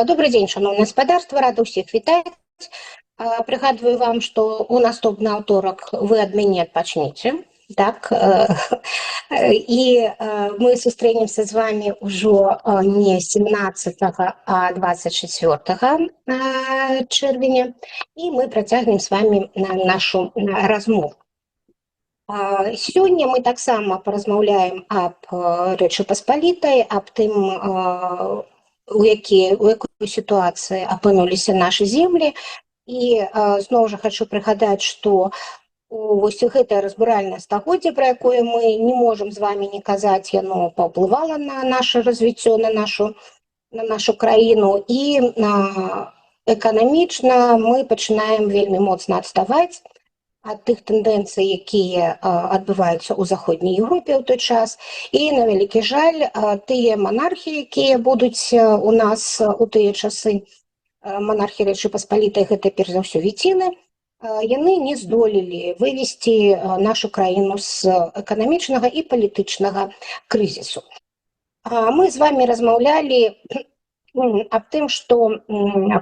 Добрый дзень, шаноўнае спадарства, рада ўсіх вітаць. Прыгадваю вам, што ў наступны аўторак вы ад мяне адпачнеце. Так, і мы сустрэнемся з вами ўжо не 17, а 24 чэрвеня, і мы працягнем з вами на нашу размову. Сёння мы таксама паразмаўляем аб Рэчы Паспалітай, аб тым, у якой сітуацыі апынуліся нашы землі. І зноў жа хачу прыгадаць, што вось гэтае разбуральнае стагоддзе, пра якое мы не можам з вами не казаць, яно паўплывала на наше развіццё, на нашу краіну, і эканамічна мы пачынаем вельмі моцна адставаць ад тых тэндэнцый, якія адбываюцца ў Заходняй Еўропе ў той час. І, на вялікі жаль, тыя манархі, якія будуць у нас у тыя часы, манархі Рэчы Паспалітай, гэта перш за ўсё Віціны, яны не здолелі вывесці нашу краіну з эканамічнага і палітычнага крызісу. Мы з вами размаўлялі аб тым, што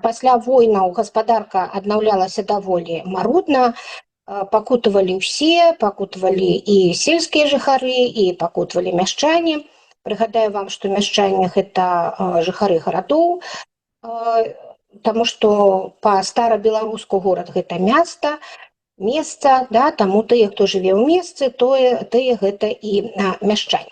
пасля войнаў гаспадарка аднаўлялася даволі марудна, пакутавалі ўсе, пакутавалі і сельскія жыхары, і пакутавалі мяшчане. Прыгадаю вам, што мяшчане — гэта жыхары гарадоў, таму што па-старабеларуску горад — гэта мяста, месца, да, таму тыя, хто жыве ў месцы, тое, тыя гэта і мяшчане.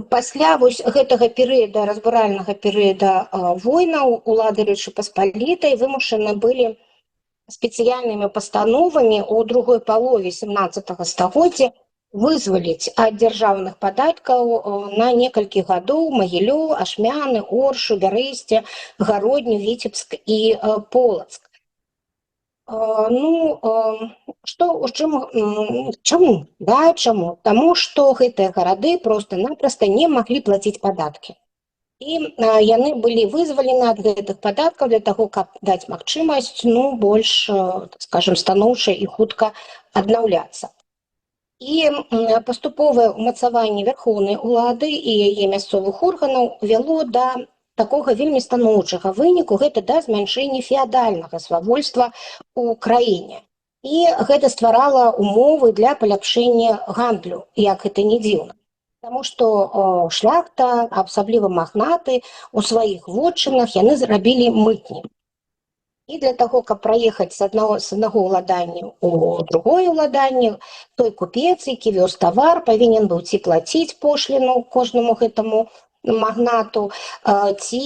Пасля вось гэтага перыяда, разбуральнага перыяда войнаў, улады Рэчы Паспалітай вымушаны былі спецыяльнымі пастановамі ў другой палове 17 стагоддзя вызваліць ад дзяржаўных падаткаў на некалькі гадоў Магілёў, Ашмяны, Оршу, Бярэсце, Гародню, Віцебск і Полацк. Ну, што, у чым, чаму? Да, чаму? Таму што гэтыя гарады просто-напросто не маглі плаціць падаткі. І яны былі вызвалены ад гэтых падаткаў для таго, каб даць магчымасць, ну, больш, так скажем, станоўча і хутка аднаўляцца. І паступовае ўмацаванне вярхоўнай улады і яе мясцовых органаў вяло да такога вельмі станоўчага выніку, гэта да змяншэння феадальнага свавольства ў краіне. І гэта стварала умовы для паляпшэння гандлю, як гэта не дзіўна. Таму што шляхта, асабліва магнаты, у сваіх вотчынах яны зрабілі мытні. І для таго, каб праехаць з аднаго ўладання ў другое ўладанне, той купец, які вёз тавар, павінен быў ці плаціць пошліну кожнаму гэтаму магнату, ці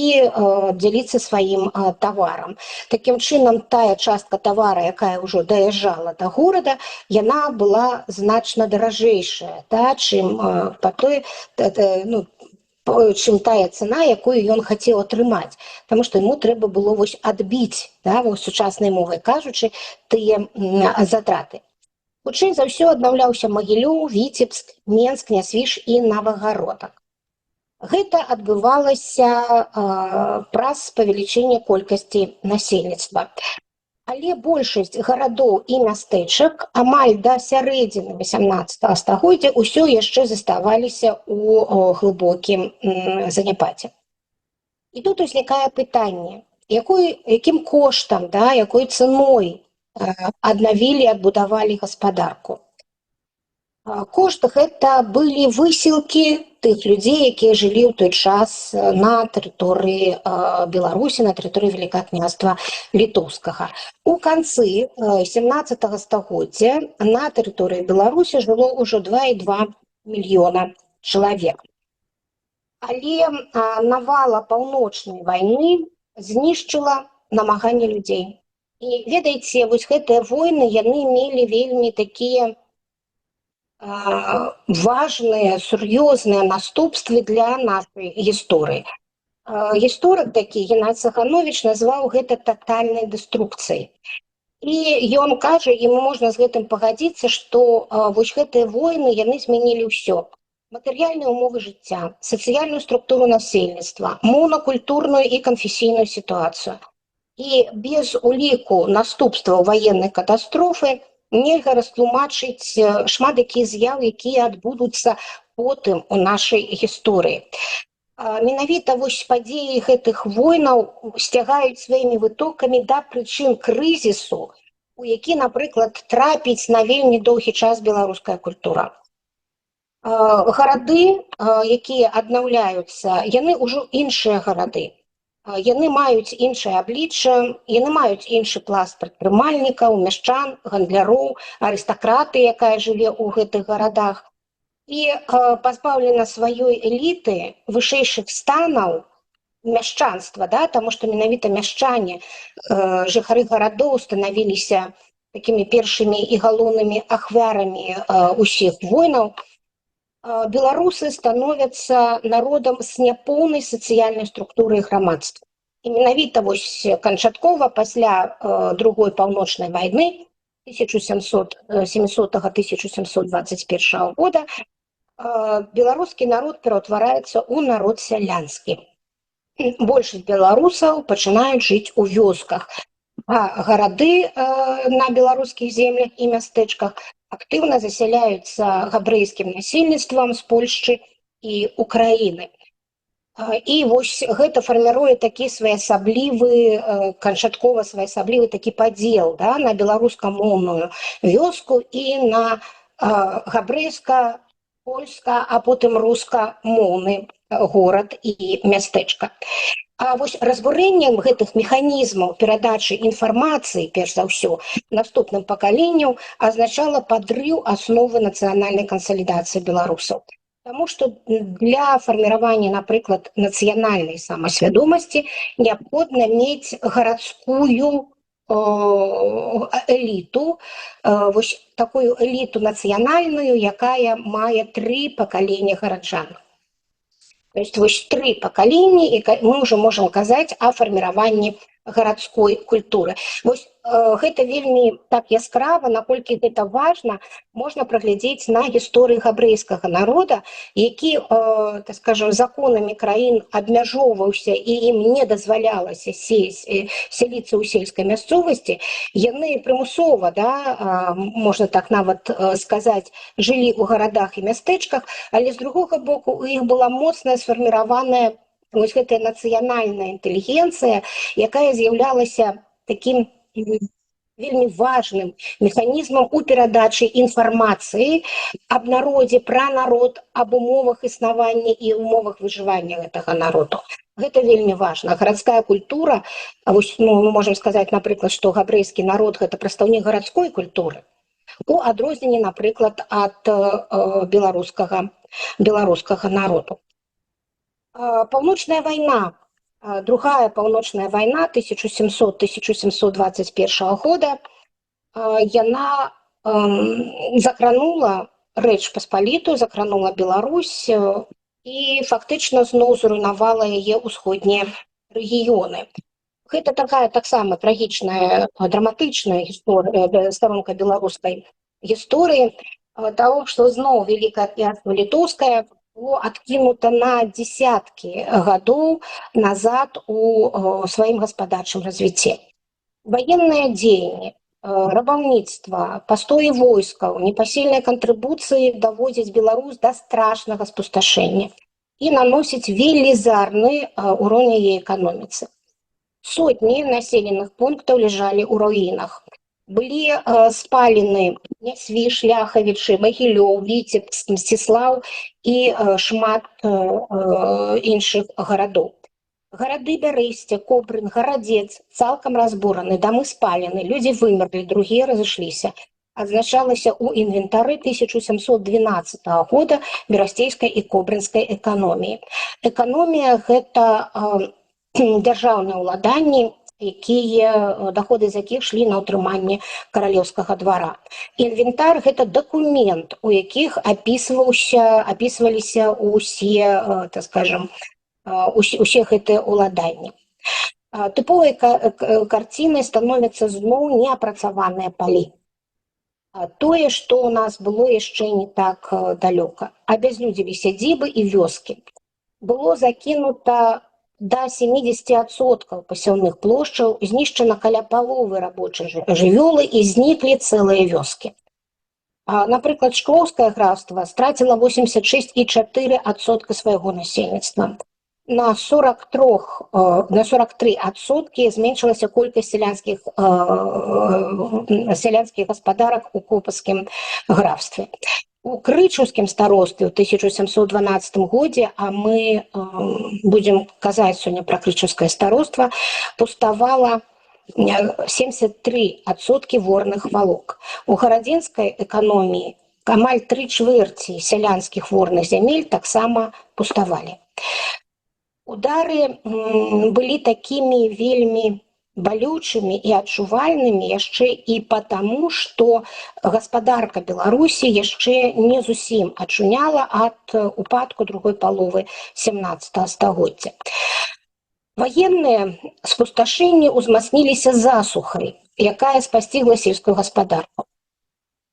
дзяліцца сваім таварам. Такім чынам, тая частка тавара, якая ўжо даязджала да горада, яна была значна даражэйшая, да, чым па той, ну, чым тая цана, якую ён хацеў атрымаць. Таму што яму трэба было вось адбіць, да, вось сучаснай мовай кажучы, тыя затраты. Хутчэй за ўсё аднаўляўся Магілёў, Віцебск, Менск, Нясвіж і Навагародак. Гэта адбывалася праз павелічэнне колькасці насельніцтва. Але большасць гарадоў і мястэчак амаль да сярэдзіны 18 стагоддзя ўсё яшчэ заставаліся ў глыбокім заняпадзе. І тут узнікае пытанне, якім коштам, да, якой цаной аднавілі, адбудавалі гаспадарку. Кошт — гэта былі высілкі тых людзей, якія жылі ў той час на тэрыторыі Беларусі, на тэрыторыі Вялікага Княства Літоўскага. У канцы 17 стагоддзя на тэрыторыі Беларусі жыло ўжо 2,2 мільёна чалавек. Але навала паўночнай вайны знішчыла намаганне людзей. І ведаеце, вось гэтыя войны, яны мелі вельмі такія важныя, сур'ёзныя наступствы для нашай гісторыі. Гісторык такі Геннадзь Саханович назваў гэта татальнай дэструкцыяй. І ён кажа, і можна з гэтым пагадзіцца, што вось гэтыя войны, яны змянілі ўсё: матэрыяльныя ўмовы жыцця, сацыяльную структуру насельніцтва, моўна-культурную і канфесійную сітуацыю. І без уліку наступстваў ваеннай катастрофы нельга растлумачыць шмат якія з'явы, якія адбудуцца потым у нашай гісторыі. Менавіта вось падзеі гэтых войнаў сцягаюць сваімі вытокамі да прычын крызісу, у які, напрыклад, трапіць на вельмі доўгі час беларуская культура. Гарады, якія аднаўляюцца, яны ўжо іншыя гарады. Яны маюць іншае аблічча, яны маюць іншы пласт прадпрымальнікаў, мяшчан, гандляроў, арыстакраты, якая жыве ў гэтых гарадах. І пазбаўлена сваёй эліты, вышэйшых станаў, мяшчанства, да, таму што менавіта мяшчане, жыхары гарадоў станавіліся такімі першымі і галоўнымі ахвярамі усіх войнаў. Беларусы становяцца народам з няпоўнай сацыяльнай структурай грамадства. І менавіта вось канчаткова пасля Другой паўночнай вайны 1700-1721 года беларускі народ пераўтвараецца ў народ сялянскі. Большасць беларусаў пачынаюць жыць у вёсках, а гарады на беларускіх землях і мястэчках актыўна засяляюцца габрэйскім насельніцтвам з Польшчы і Украіны. І вось гэта фарміруе такі своеасаблівы, канчаткова своеасаблівы такі падзел, да, на беларускамоўную вёску і на габрэйска, польска, а потым рускамоўны горад і мястэчка. А вось разбурэннем гэтых механізмаў перадачы інфармацыі, перш за ўсё, наступным пакаленню азначала падрыў асновы нацыянальнай кансалідацыі беларусаў. Таму што для фарміравання, напрыклад, нацыянальнай самасвядомасці неабходна мець гарадскую эліту, вось такую эліту нацыянальную, якая мае тры пакалення гараджан. То есть вось тры пакаленні, і мы ўжо можам казаць о фарміраванні гарадской культуры. Вось гэта вельмі так яскрава, наколькі гэта важна, можна праглядзець на гісторыі габрэйскага народа, які, так скажем, законамі краін абмяжоўваўся і ім не дазвалялася сяліцца ў сельскай мясцовасці. Яны прымусова, да, можна так нават сказаць, жылі ў гарадах і мястэчках, але, з другога боку, у іх была моцная сфарміраваная вось гэтая нацыянальная інтэлігенцыя, якая з'яўлялася такім вельмі важным механізмам у перадачы інфармацыі аб народзе, пра народ, аб умовах існавання і умовах выжывання гэтага народу. Гэта вельмі важна. Гарадская культура, а вось, ну, мы можам сказаць, напрыклад, што габрэйскі народ — гэта прадстаўнік гарадской культуры, у адрозненне, напрыклад, ад беларускага народу. Паўночная вайна, Другая паўночная вайна 1700-1721 года, яна закранула Рэч Паспалітую, закранула Беларусь і фактычна зноў зруйнавала яе ўсходнія рэгіёны. Гэта такая таксама трагічная, драматычная гісторыя, старонка беларускай гісторыі, таго, што зноў Вялікае Княства Літоўскае было адкінута на дзесяткі гадоў назад у сваім гаспадарчым развіцці. Ваенныя дзеянні, рабаўніцтва, пастоі войскаў, непасільныя кантрыбуцыі даводзяць Беларусь да страшнага спусташэння і наносяць велізарны урон яе эканоміцы. Сотні населеных пунктаў ляжалі ў руінах. Былі спалены Нясвіж, Ляхавічы, Магілёў, Віцебск, Мсціслаў і шмат іншых гарадоў. Гарады Бярэсце, Кобрын, Гарадзец цалкам разбураны, дамы спалены, людзі вымерлі, другія разышліся. Адзначалася ў інвентары 1712 года берасцейскай і кобрынскай эканоміі. Эканомія — гэта дзяржаўныя ўладанні, якія, даходы з якіх шлі на ўтрыманне каралеўскага двара. Інвентар — гэта дакумент, у якіх апісваліся усе, так скажем, усе гэтыя ўладанні. Тыповай карцінай становяцца зноў неапрацаваныя палі. Тое, што ў нас было яшчэ не так далёка. Абязлюдзілі сядзібы і вёскі. Было закінута да 70% пасяўных плошчаў, знішчана каля паловы рабочай жывёлы і зніклі цэлыя вёскі. Напрыклад, Шклоўскае графства страціла 86,4% свайго насельніцтва. На 43, на 43% зменшылася колькасць сялянскіх гаспадарак у Копацкім графстве. У Крычаўскім старостве ў 1712 годзе, а мы будзем казаць сёння пра Крычаўскае староства, пуставала 73% ворных валок. У Гарадзенскай эканоміі амаль тры чвэрці сялянскіх ворных зямель таксама пуставалі. Удары былі такімі вельмі балючымі і адчувальнымі яшчэ і потому, што гаспадарка Беларусі яшчэ не зусім ачуняла ад упадку другой паловы 17 стагоддзя. Ваенныя спусташэнні ўзмацніліся засухай, якая спасцігла сельскую гаспадарку.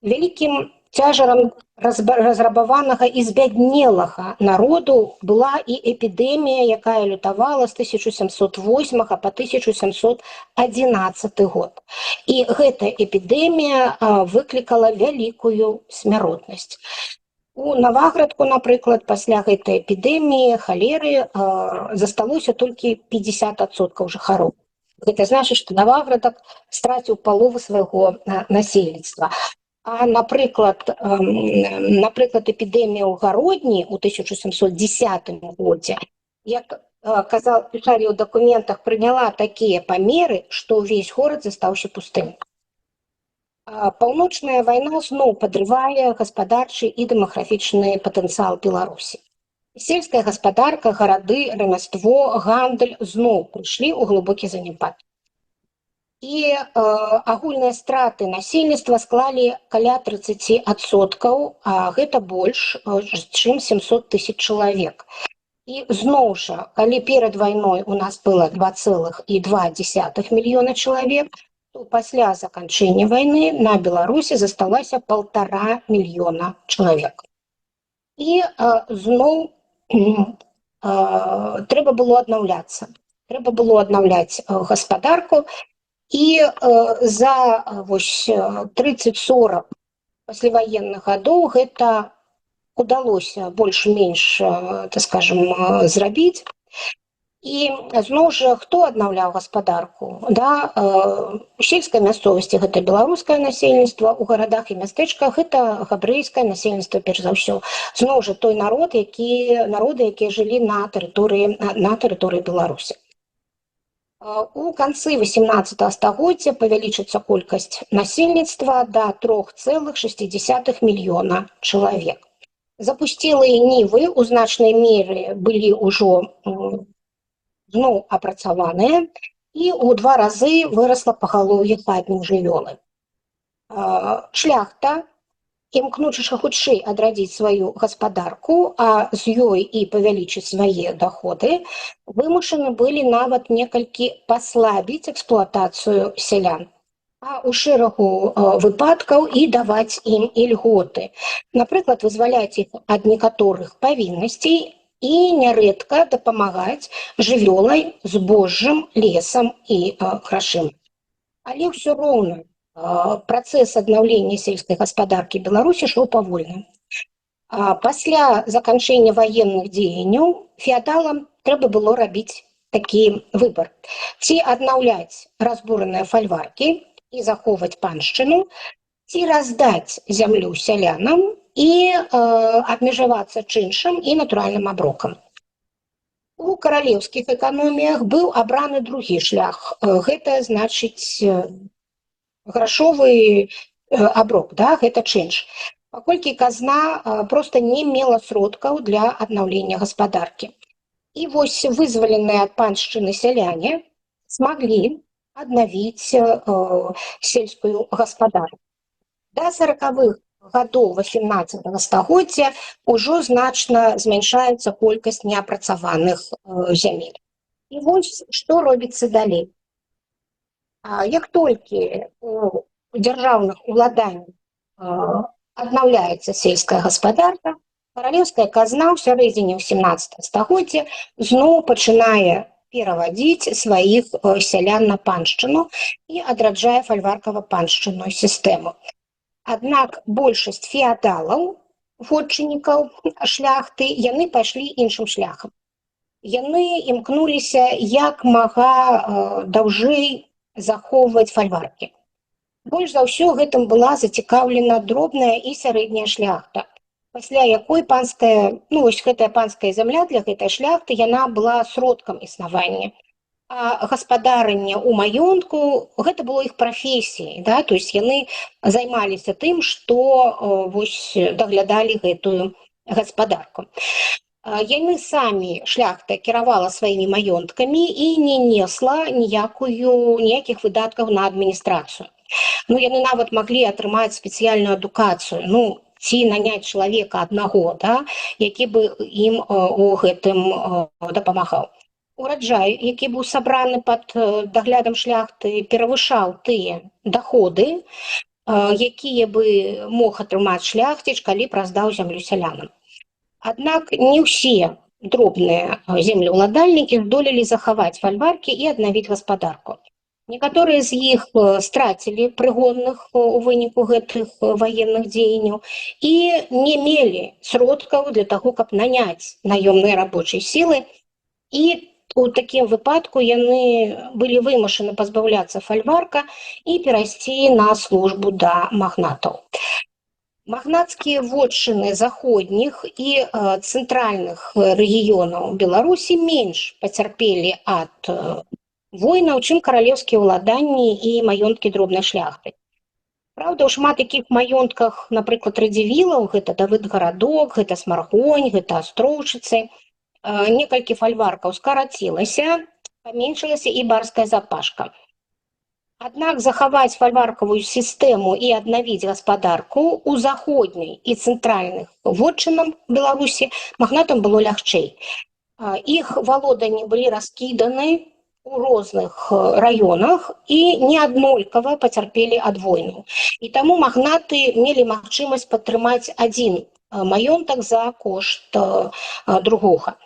Вялікім цяжарам разрабаванага і збяднелага народу была і эпідэмія, якая лютавала з 1708 по 1711 год. І гэта эпідэмія выклікала вялікую смяротнасць. У Наваградку, напрыклад, пасля гэтай эпідэміі халеры засталося толькі 50% жыхароў. Гэта значыць, што Наваградак страціў палову свайго насельніцтва. А напрыклад, эпідэмія ў Гародні ў 1710 годзе, як казаў, пісалі ў дакументах, прыняла такія памеры, што ўвесь горад застаўся пустым. Паўночная вайна зноў падрывае гаспадарчы і дэмаграфічны патэнцыял Беларусі. Сельская гаспадарка, гарады, рамяство, гандаль зноў прыйшлі ў глыбокі заняпад. І агульныя страты насельніцтва склалі каля 30%, а гэта больш, чым 700 тысяч чалавек. І зноў жа, калі перад вайной у нас было 2,2 мільёна чалавек, то пасля заканчэння вайны на Беларусі засталася 1,5 мільёна чалавек. І зноў трэба было аднаўляцца. Трэба было аднаўляць гаспадарку. І за вось 30-40 пасляваенных гадоў гэта удалося больш-менш, так скажем, зрабіць. І зноў жа, хто аднаўляў гаспадарку? Да, у сельскай мясцовасці гэта беларускае насельніцтва, у гарадах і мястэчках гэта габрэйскае насельніцтва, перш за ўсё. Зноў жа той народ, які народы, якія жылі на тэрыторыі Беларусі. У канцы 18 стагоддзя павялічыцца колькасць насельніцтва да 3,6 мільёна чалавек. Запусцелыя нівы ў значнай меры былі ўжо зноў апрацаваныя, і ў два разы вырасла пагалоўе хатняй жывёлы. Шляхта, імкнучыся хутчэй адрадзіць сваю гаспадарку, а з ёй і павялічыць свае доходы, вымушаны былі нават некалькі паслабіць эксплуатацыю сялян, а ў шэрагу выпадкаў і даваць ім ільготы. Напрыклад, вызваляць іх ад некаторых павіннасцей і нярэдка дапамагаць жывёлай, збожжам, лесам і грашыма. Але ўсё роўна працэс аднаўлення сельскай гаспадаркі Беларусі ішоў павольна. Пасля заканчэння ваенных дзеянняў феадалам трэба было рабіць такі выбар: ці аднаўляць разбураныя фальваркі і захоўваць паншчыну, ці раздаць зямлю сялянам і абмежавацца чыншам і натуральным аброкам. У каралеўскіх эканоміях быў абраны другі шлях. Гэта значыць грашовы аброк, да, гэта чынш. Паколькі казна проста не мела сродкаў для аднаўлення гаспадаркі. І вось вызваленыя ад паншчыны сяляне смаглі аднавіць сельскую гаспадарку. Да 40-х гадоў 18 стагоддзя ўжо значна змяншаецца колькасць неапрацаваных зямель. І вось што робіцца далей. Як толькі у дзяржаўных уладаннях аднаўляецца сельская гаспадарка, каралеўская казна ў сярэдзіне 17 стагоддзя зноў пачынае перавадзіць сваіх сялян на паншчыну і адраджае фальваркава-паншчынную сістэму. Аднак большасць феадалаў, вотчыннікаў шляхты, яны пайшлі іншым шляхам. Яны імкнуліся як мага даўжэй захоўваць фальваркі. Больш за ўсё гэтым была зацікаўлена дробная і сярэдняя шляхта, пасля якой панская, ну, вось гэтая панская зямля для гэтай шляхты, яна была сродкам існавання. А гаспадаранне ў маёнтку, гэта было іх прафесіяй, да, то есть яны займаліся тым, што вось даглядалі гэтую гаспадарку. Яны самі, шляхта, кіравала сваімі маёнткамі і не несла ніякіх выдаткаў на адміністрацыю. Ну, яны нават маглі атрымаць спецыяльную адукацыю, ну, ці наняць чалавека аднаго, да, які бы ім у гэтым дапамагаў. Ураджай, які быў сабраны пад даглядам шляхты, перавышаў тыя даходы, якія бы мог атрымаць шляхціч, калі б раздаў зямлю сялянам. Аднак не ўсе дробныя землеўладальнікі здолелі захаваць фальваркі і аднавіць гаспадарку. Некаторыя з іх страцілі прыгонных у выніку гэтых ваенных дзеянняў і не мелі сродкаў для таго, каб наняць наёмныя рабочай сілы, і у такім выпадку яны былі вымушаны пазбаўляцца фальварка і перайсці на службу да магнатаў. Магнацкія вотчыны заходніх і цэнтральных рэгіёнаў Беларусі менш пацярпелі ад войнаў, чым каралеўскія ўладанні і маёнткі дробнай шляхты. Праўда, у шмат якіх маёнтках, напрыклад, Радзівілаў, гэта Давыд-Гарадок, гэта Смаргонь, гэта Астроўчыцы, некалькі фальваркаў скарацілася, паменшылася і барская запашка. Аднак захаваць фальваркавую сістэму і аднавіць гаспадарку ў заходняй і цэнтральных вотчынам Беларусі магнатам было лягчэй. Іх валоданні былі раскіданы у розных раёнах і неаднолькава пацярпелі ад войну. І таму магнаты мелі магчымасць падтрымаць адзін маёнтак за кошт другога.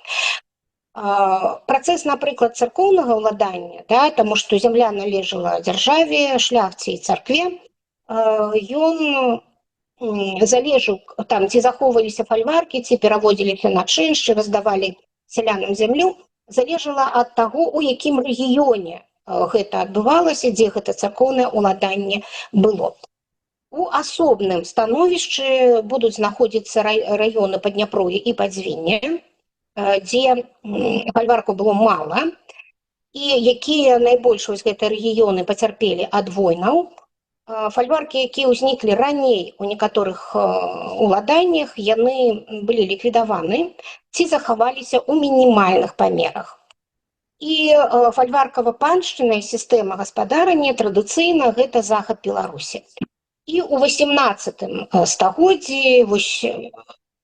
Працэс, напрыклад, царкоўнага ўладання, да, таму што зямля належала дзяржаве, шляхце і царкве, ён залежаў там, ці захоўваліся фальваркі, ці пераводзіліся на чынш, ці раздавалі сялянам зямлю, залежала ад таго, у якім рэгіёне гэта адбывалася, дзе гэта царкоўнае ўладанне было. У асобным становішчы будуць знаходзіцца раёны Падняпроўя і Падзвіння, дзе фальварку было мала і якія найбольш, вось гэтыя рэгіёны, пацярпелі ад войнаў. Фальваркі, якія ўзніклі раней у некаторых уладаннях, яны былі ліквідаваны ці захаваліся ў мінімальных памерах. І фальваркава-паншчына, сістэма гаспадарання традыцыйна гэта захад Беларусі. І ў 18 стагоддзі вось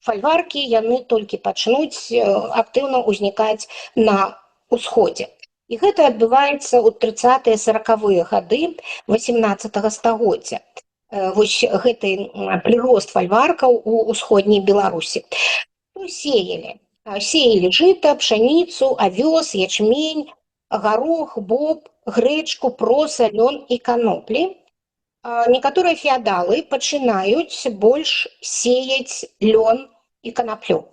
фальваркі, яны толькі пачнуць актыўна ўзнікаць на ўсходзе. І гэта адбываецца ў 30-е, 40-е гады 18 стагоддзя. Вось гэты прырост фальваркаў у ўсходняй Беларусі. Сеялі. Сеялі жыта, пшаніцу, авёс, ячмень, гарох, боб, грэчку, проса, лён і каноплі. Некаторыя феадалы пачынаюць больш сеяць лён і канаплю,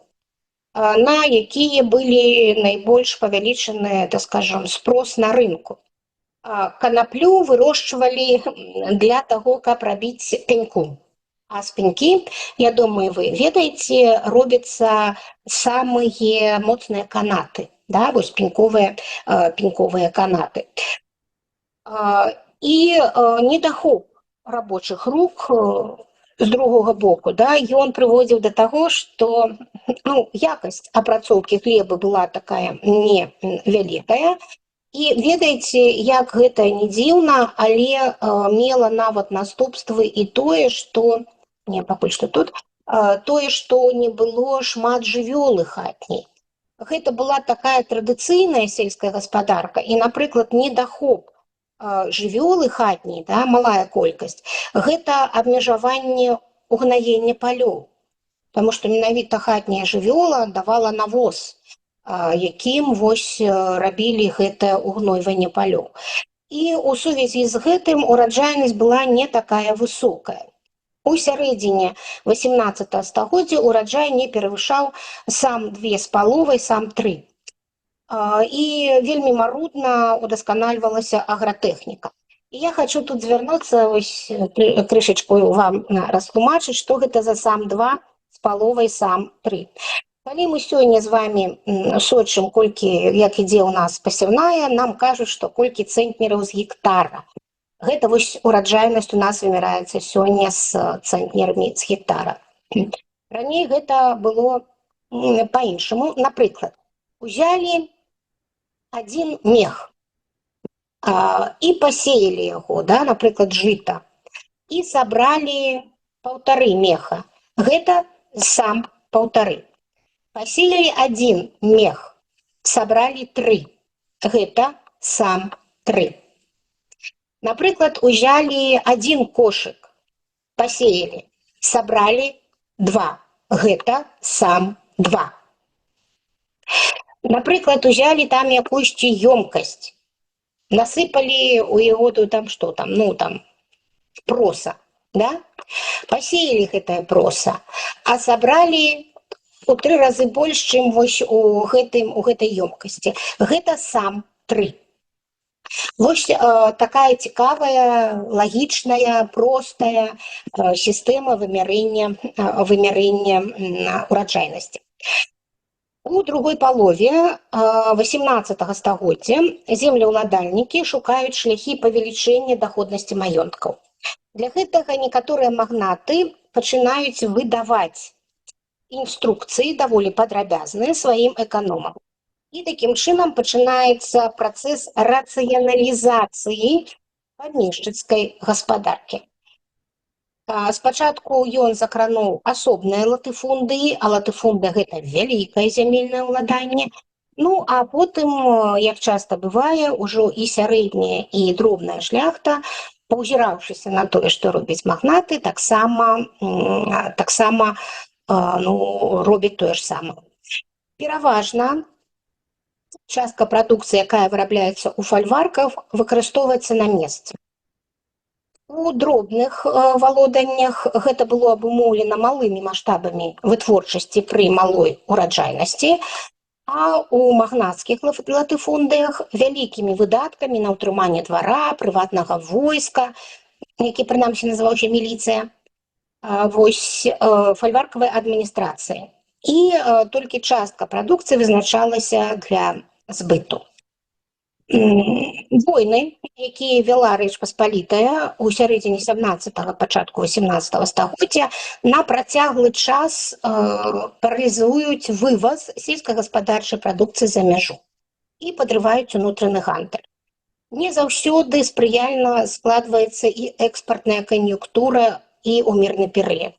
на якія былі найбольш павялічаныя, так скажем, спрос на рынку. Канаплю вырошчвалі для таго, каб рабіць пеньку. А з пенькі, я думаю, вы ведаеце, робяцца самыя моцныя канаты, да, вось пеньковыя канаты. І недахоп рабочых рук, з другога боку, да, ён прыводзіў да таго, што, ну, якасць апрацоўкі глебы была такая невялікая. І ведаеце, як гэта не дзіўна, але мела нават наступствы і тое, што не пакуль што тут, тое, што не было шмат жывёлы хатняй. Гэта была такая традыцыйная сельская гаспадарка і, напрыклад, недахоп жывёлы хатняй, да, малая колькасць, гэта абмежаванне угнаення палёў. Таму што менавіта хатняя жывёла давала навоз, якім вось рабілі гэтае угнойванне палёў. І ў сувязі з гэтым ураджайнасць была не такая высокая. У сярэдзіне 18 стагоддзя ураджай не перавышаў сам 2,5, сам 3. І вельмі марудна удасканальвалася агратэхніка. І я хочу тут звярнуцца, вось крышачку вам растлумачыць, што гэта за сам 2 з паловай, сам 3. Калі мы сёння з вами сочым, колькі, як ідзе ў нас пасяўная, нам кажуць, што колькі цэнтнераў з гектара. Гэта вось ураджайнасць у нас вымяраецца сёння з цэнтнерамі з гектара. Раней гэта было па-іншаму. Напрыклад, узялі адзін мех і пасеялі яго, да, напрыклад, жыта, і сабралі паўтары меха. Гэта сам паўтары. Пасеялі адзін мех, сабралі тры. Гэта сам тры. Напрыклад, узялі адзін кошык, пасеялі, сабралі два. Гэта сам два. Напрыклад, узялі там якуюсьці ёмкасць, насыпалі у яго там што там, ну там проса, да? Пасеялі гэтае проса, а сабралі у тры разы больш, чым вось у гэтай ёмкасці. Гэта сам тры. Вось такая цікавая, лагічная, простая сістэма вымярэння ураджайнасці. У другой палове 18 стагоддзя землеўладальнікі шукаюць шляхі павелічэння даходнасці маёнткаў. Для гэтага некаторыя магнаты пачынаюць выдаваць інструкцыі, даволі падрабязныя, сваім эканомам. І такім чынам пачынаецца працэс рацыяналізацыі памешчыцкай гаспадаркі. Спачатку ён закрануў асобныя латыфундыі, а латыфунда — гэта вялікае зямельнае ўладанне. Ну а потым, як часта бывае, ужо і сярэдняя, і дробная шляхта, паўзіраўшыся на тое, што робяць магнаты, таксама, ну, робяць тое ж самае. Пераважна частка прадукцыі, якая вырабляецца ў фальварках, выкарыстоўваецца на месцы. У дробных валоданнях гэта было абумоўлена малымі маштабамі вытворчасці пры малой ураджайнасці, а ў магнацкіх латыфундыях — вялікімі выдаткамі на ўтрыманне двара, прыватнага войска, які прынамсі называўся міліцыя, вось, фальваркавай адміністрацыі. І толькі частка прадукцыі вызначалася для збыту. Войны, якія вяла Рэч Паспалітая ў сярэдзіне 17, пачатку 18 стагоддзя, на працяглы час паралізуюць вываз сельскагаспадарчай прадукцыі за мяжу і падрываюць унутраны гандаль. Не заўсёды спрыяльна складваецца і экспартная кан'юнктура і ў мірны перыяд.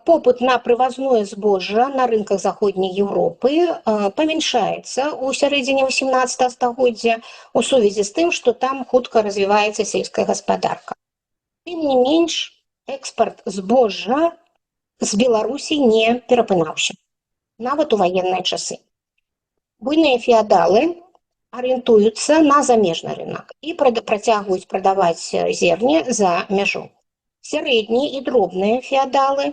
Попыт на прывазное збожжа на рынках Заходняй Еўропы памяншаецца ў сярэдзіне 18 стагоддзя у сувязі з тым, што там хутка развіваецца сельская гаспадарка. Тым не менш, экспарт збожжа з Беларусі не перапынаўся, нават у ваенныя часы. Буйныя феадалы арыентуюцца на замежны рынок і працягваюць прадаваць зерне за мяжу. Сярэднія і дробныя феадалы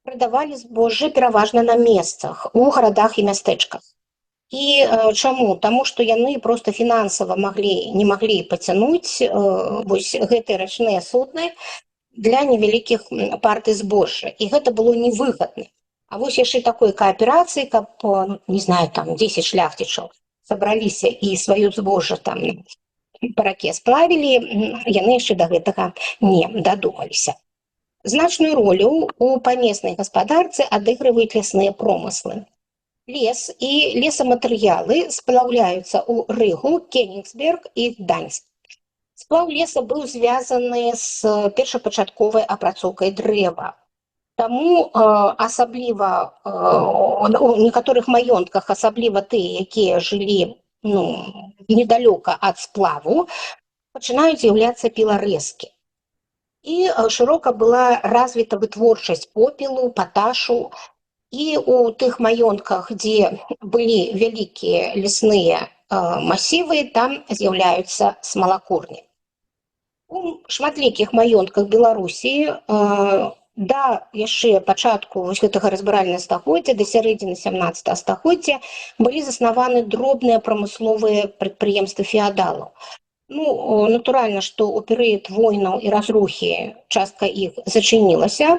прадавалі збожжа пераважна на месцах, у гарадах і мястэчках. І чаму? Таму што яны проста фінансава не маглі пацянуць вось гэтыя рачныя судны для невялікіх партый збожжа. І гэта было невыгадна. А вось яшчэ такой кааперацыі, каб, ну, не знаю, там 10 шляхцічаў сабраліся і сваё збожжа там па раке сплавілі, яны яшчэ да гэтага не дадумаліся. Значную ролю у памеснай гаспадарцы адыгрываюць лясныя промыслы. Лес і лесаматэрыялы сплаўляюцца ў Рыгу, Кенігсберг і Гданьск. Сплаў леса быў звязаны з першапачатковай апрацоўкай дрэва. Таму асабліва у некаторых маёнтках, асабліва тыя, якія жылі, ну, недалёка ад сплаву, пачынаюць з'яўляцца піларэзкі. І шырока была развіта вытворчасць попелу, паташу. І у тых маёнтках, дзе былі вялікія лесныя масівы, там з'яўляюцца смалакурні. У шматлікіх маёнтках Беларусі Да яшчэ пачатку вось гэтага разбуральнага стагоддзя, да сярэдзіны 17 стагоддзя былі заснаваны дробныя прамысловыя прадпрыемствы феадалаў. Ну, натуральна, што ў перыяд войнаў і разрухі частка іх зачынілася,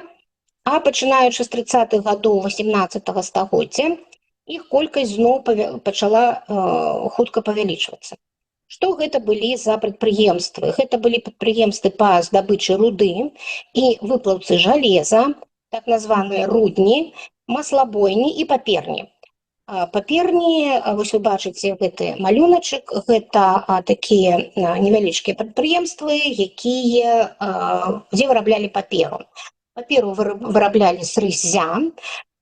а пачынаючы з 30-х гадоў 18 стагоддзя іх колькасць зноў пачала хутка павялічвацца. Што гэта былі за прадпрыемствы? Гэта былі прадпрыемствы па здабычы руды і выплаўцы жалеза, так названыя рудні, маслабойні і паперні. Паперні, вось вы бачыце гэты малюначак, гэта такія невялічкія прадпрыемствы, якія, дзе выраблялі паперу. Паперу выраблялі з рыззя.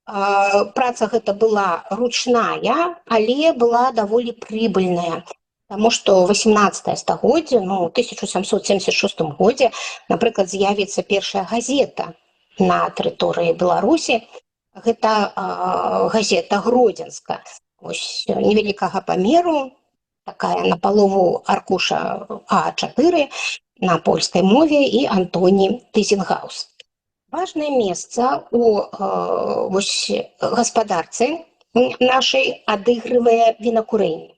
Праца гэта была ручная, але была даволі прыбыльная. Таму што 18 стагоддзе, ну, у 1776 годзе, напрыклад, з'явіцца першая газета на тэрыторыі Беларусі. Гэта газета «Гродзенская». Вось невялікага памеру, такая на палову аркуша А4, на польскай мове, і Антоні Тызенгаус. Важнае месца у вось гаспадарцы нашай адыгрывае вінакурэнне.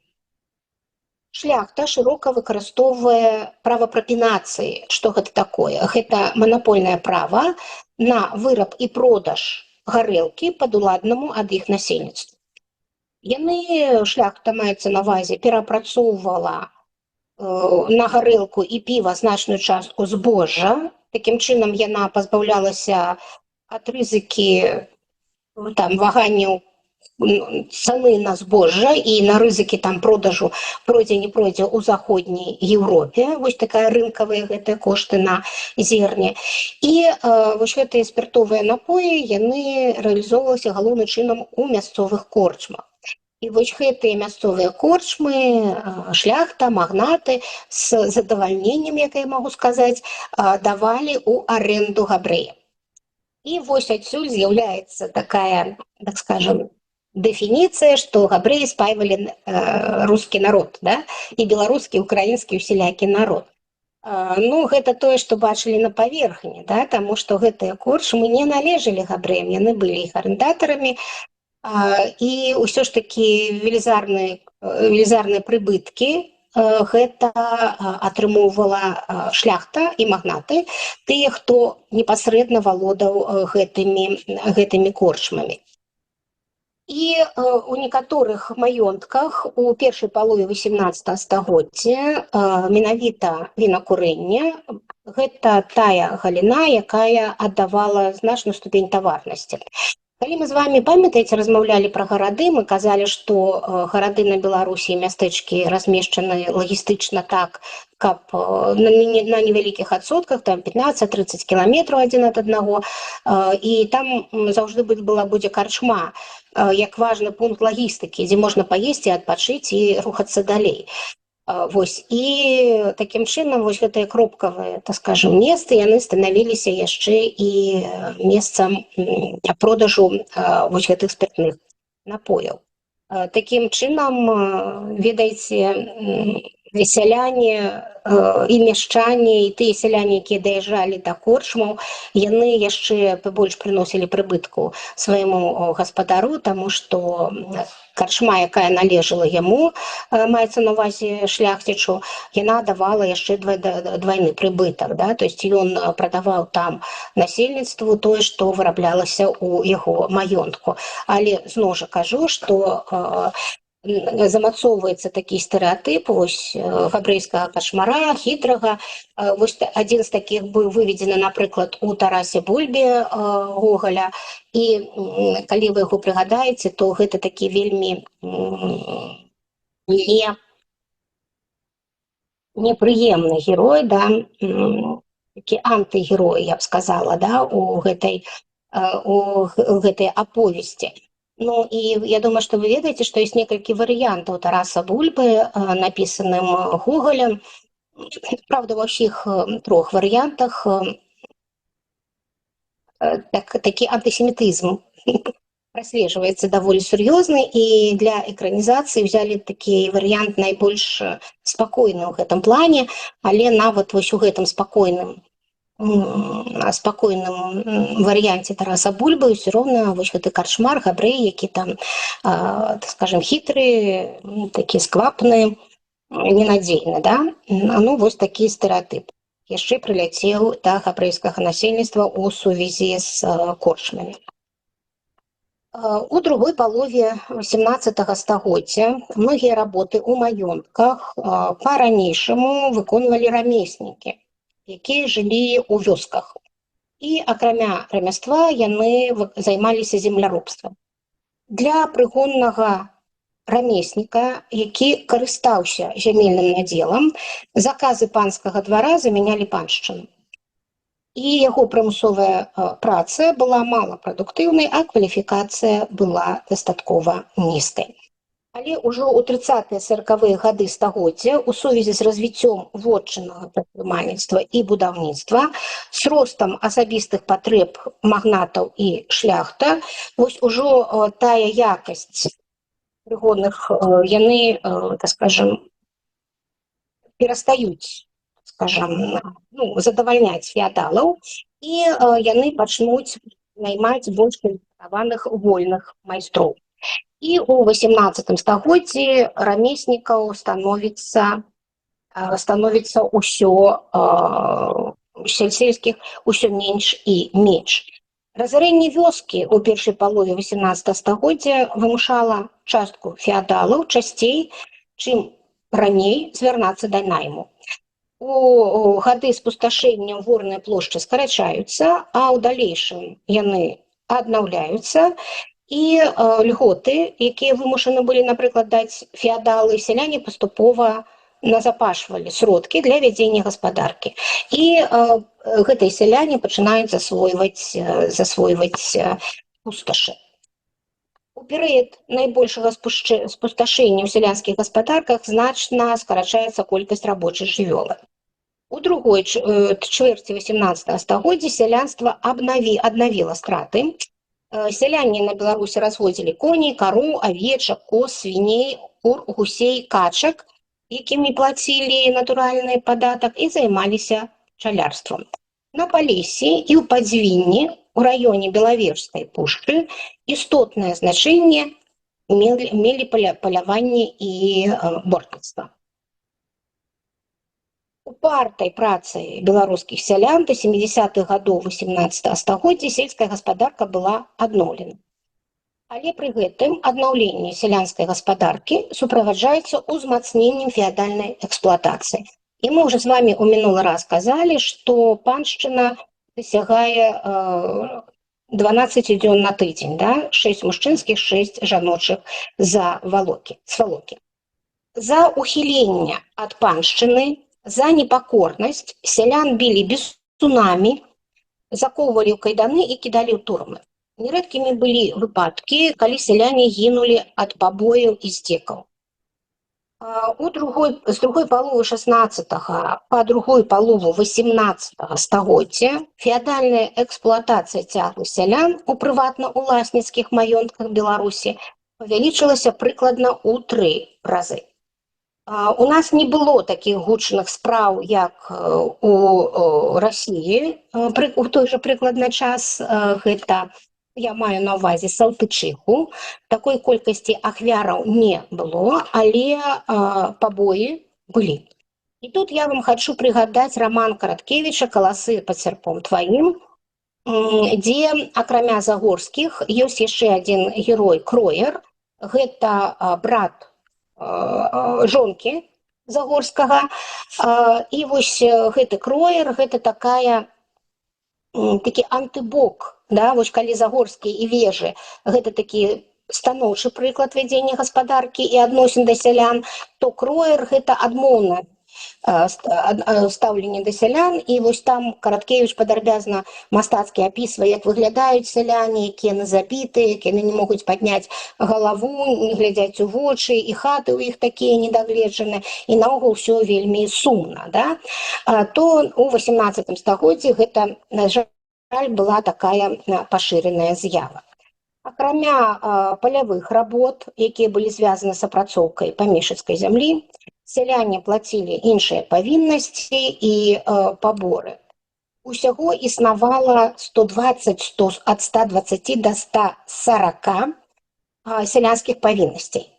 Шляхта шырока выкарыстоўвае права прапінацыі. Што гэта такое? Гэта манапольнае права на выраб і продаж гарэлкі падуладнаму ад іх насельніцтву. Яны, шляхта маецца на ўвазе, перапрацоўвала на гарэлку і піва значную частку збожжа. Такім чынам яна пазбаўлялася ад рызыкі там ваганняў цаны на збожжа і на рызыкі там продажу, пройдзе, не пройдзе ў Заходняй Еўропе. Вось такая рынкавыя гэтыя кошты на зерне. І вось гэтыя спіртовыя напоі, яны рэалізоўваліся галоўным чынам у мясцовых корчмах. І вось гэтыя мясцовыя корчмы шляхта, магнаты з задавальненнем, як я магу сказаць, давалі ў арэнду габрэям. І вось адсюль з'яўляецца такая, так скажем, дэфініцыя, што габрэі спайвалі рускі народ, да? І беларускі, украінскі, усялякі народ. Ну, гэта тое, што бачылі на паверхні, да? Таму што гэтыя корчмы не належалі габрэям, яны былі іх арендатарамі, і ўсё ж такі велізарныя прыбыткі гэта атрымоўвала шляхта і магнаты, тыя, хто непасрэдна валодаў гэтымі корчмамі. І у некаторых маёнтках у першай палове 18 стагоддзя менавіта вінакурэнне — гэта тая галіна, якая аддавала значную ступень таварнасці. Калі мы з вами, памятаеце, размаўлялі пра гарады, мы казалі, што гарады на Беларусі і мястэчкі размешчаны лагістычна так, каб на невялікіх адсотках, там 15-30 кіламетраў адзін ад аднаго, і там заўжды была будзе карчма як важны пункт лагістыкі, дзе можна паесці, адпачыць і рухацца далей. Вось і такім чынам вось гэтыя кропкавыя, так скажем, месцы, яны станавіліся яшчэ і месцам продажу вось гэтых спіртных напояў. Такім чынам, ведаеце, сяляне і мяшчане, і тыя сяляне, якія даязджалі да корчмаў, яны яшчэ больш прыносілі прыбытку свайму гаспадару, таму што карчма, якая належала яму, маецца на ўвазе шляхцічу, яна давала яшчэ двайны прыбытак, да? То есть ён прадаваў там насельніцтву тое, што выраблялася ў яго маёнтку. Але зноў жа кажу, што замацоўваецца такі стэрэатып вось габрэйскага карчмара, хітрага. Вось адзін з такіх быў выведзены, напрыклад, у «Тарасе Бульбе» Гогаля, і калі вы яго прыгадаеце, то гэта такі вельмі не непрыемны герой, да, такі антыгерой, я б сказала, да, у гэтай аповесці. Ну і я думаю, што вы ведаеце, што ёсць некалькі варыянтаў «Тараса Бульбы», напісаным Гогалем. Праўда, ва ўсіх трох варыянтах такі антысемітызм праслежваецца даволі сур'ёзны, і для экранізацыі взяли такі варыянт найбольш спакойны ў гэтым плане, але нават вось у гэтым спакойным спакойным варыянце Тараса Бульбы ўсё роўна вось гэты карчмар, габрэй, які там, так скажем, хітры, такі сквапны, ненадзейны, да? Ну, вось такі стэрэатып яшчэ прыляцеў да габрэйскага насельніцтва ў сувязі з корчмамі. У другой палове 18 стагоддзя многія работы ў маёнтках па-ранейшаму выконвалі рамеснікі, якія жылі ў вёсках. І акрамя рамяства яны займаліся земляробствам. Для прыгоннага рамесніка, які карыстаўся зямельным надзелам, заказы панскага двара замянялі паншчыну. І яго прымусовая праца была малапрадуктыўнай, а кваліфікацыя была дастаткова нізкай. Але ўжо ў 30-е, 40-е гады стагоддзя у сувязі з развіццём вотчыннага прадпрымальніцтва і будаўніцтва, з ростам асабістых патрэб магнатаў і шляхта, вось ужо тая якасць прыгонных, яны, так скажем, перастаюць, скажем, ну, задавальняць феадалаў, і яны пачнуць наймаць больш кваліфікаваных вольных майстроў. І ў 18 стагоддзі рамеснікаў становіцца ўсё сельскіх усё менш і менш. Разарэнне вёскі ў першай палове 18 стагоддзя вымушала частку феадалаў часцей, чым раней, звярнацца да найму. У гады спусташэння ворныя плошчы скарачаюцца, а ў далейшым яны аднаўляюцца, і льготы, якія вымушаны былі, напрыклад, даць феадалы, сяляне паступова назапашвалі сродкі для вядзення гаспадаркі. І гэтыя сяляне пачынаюць засвойваць пусташы. У перыяд найбольшага спусташэння ў сялянскіх гаспадарках значна скарачаецца колькасць рабочай жывёлы. У другой чвэрці 18 стагоддзя сялянства аднавіла страты. Сяляне на Беларусі разводзілі коней, кароў, авечак, коз, свіней, кур, гусей, качак, якім не плацілі натуральны падатак, і займаліся чалярствам. На Палессі і ў Падзвінні, у раёне Белавежскай пушчы, істотнае значэнне мелі паляванне і бортніцтва. Упартай працай беларускіх сялян да 70-х гадоў 18 стагоддзя сельская гаспадарка была адноўлена. Але пры гэтым аднаўленне сялянскай гаспадаркі суправаджаецца ўзмацненнем феадальнай эксплуатацыі. І мы уже з вами ў мінулы раз казалі, што паншчына дасягае 12 дзён на тыдзень, да? 6 мужчынскіх, 6 жаночых за валокі, свалокі. За ухіленне ад паншчыны, за непакорнасць сялян білі бізунамі, закоўвалі ў кайданы і кідалі ў турмы. Нерэдкімі былі выпадкі, калі сяляне гінулі ад пабояў і здзекаў. З другой паловы 16 па другую палову 18 стагоддзя феадальная эксплуатацыя цяглых сялян у прыватна-уласніцкіх маёнтках Беларусі павялічылася прыкладна ў 3 разы. У нас не было такіх гучных спраў, як у Расіі у той жа прыкладна час, гэта я маю на ўвазе Салтычыху, такой колькасці ахвяраў не было, але пабоі былі. І тут я вам хочу прыгадаць раман Караткевіча «Каласы пад сярпом тваім», дзе акрамя Загорскіх ёсць яшчэ адзін герой, Кроер, гэта брат жонкі Загорскага. І вось гэты Кроер, гэта такі антыбок, да, вось калі Загорскі і Вежы гэта такі станоўчы прыклад вядзення гаспадаркі і адносін да сялян, то Кроер гэта адмоўна стаўленне да сялян. І вось там Караткевіч падрабязна, мастацкі апісвае, як выглядаюць сяляне, якія яны забітыя, якія яны не могуць падняць галаву, не глядзяць у вочы, і хаты ў іх такія недагледжаны, і наогул усё вельмі сумна, да? То у 18 стагоддзі гэта, на жаль, была такая пашыраная з'ява. Акрамя палявых работ, якія былі звязаны з апрацоўкай памешчыцкай зямлі, сяляне плацілі іншыя павіннасці і паборы. Усяго існавала 120, 100, ад 120 до 140 сялянскіх павіннасцей.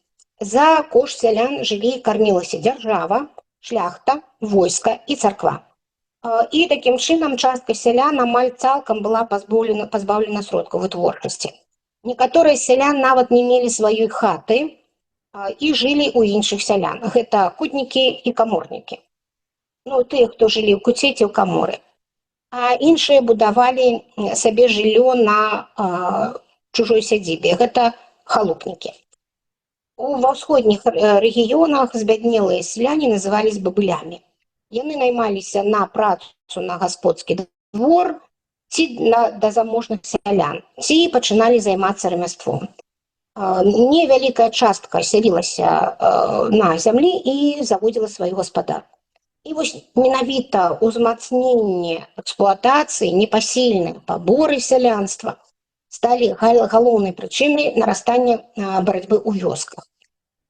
За кошт сялян жылі і кармілася дзяржава, шляхта, войска і царква. І такім чынам частка сялян амаль цалкам была пазбаўлена сродкаў вытворчасці. Некаторыя сялян нават не мелі сваёй хаты і жылі ў іншых сялян. Гэта кутнікі і каморнікі. Ну, тыя, хто жылі ў куце ці ў каморы. А іншыя будавалі сабе жыллё на чужой сядзібе. Гэта халупнікі. Ва ўсходніх рэгіёнах збяднелыя сяляне назывались бабылямі. Яны наймаліся на працу на гасподскі двор ці да заможных сялян, ці пачыналі займацца рамяством. Невялікая частка сялілася на зямлі і заводзіла сваю гаспадарку. І вось менавіта ўзмацненне эксплуатацыі, непасільныя паборы сялянства сталі галоўнай прычынай нарастання барацьбы ў вёсках.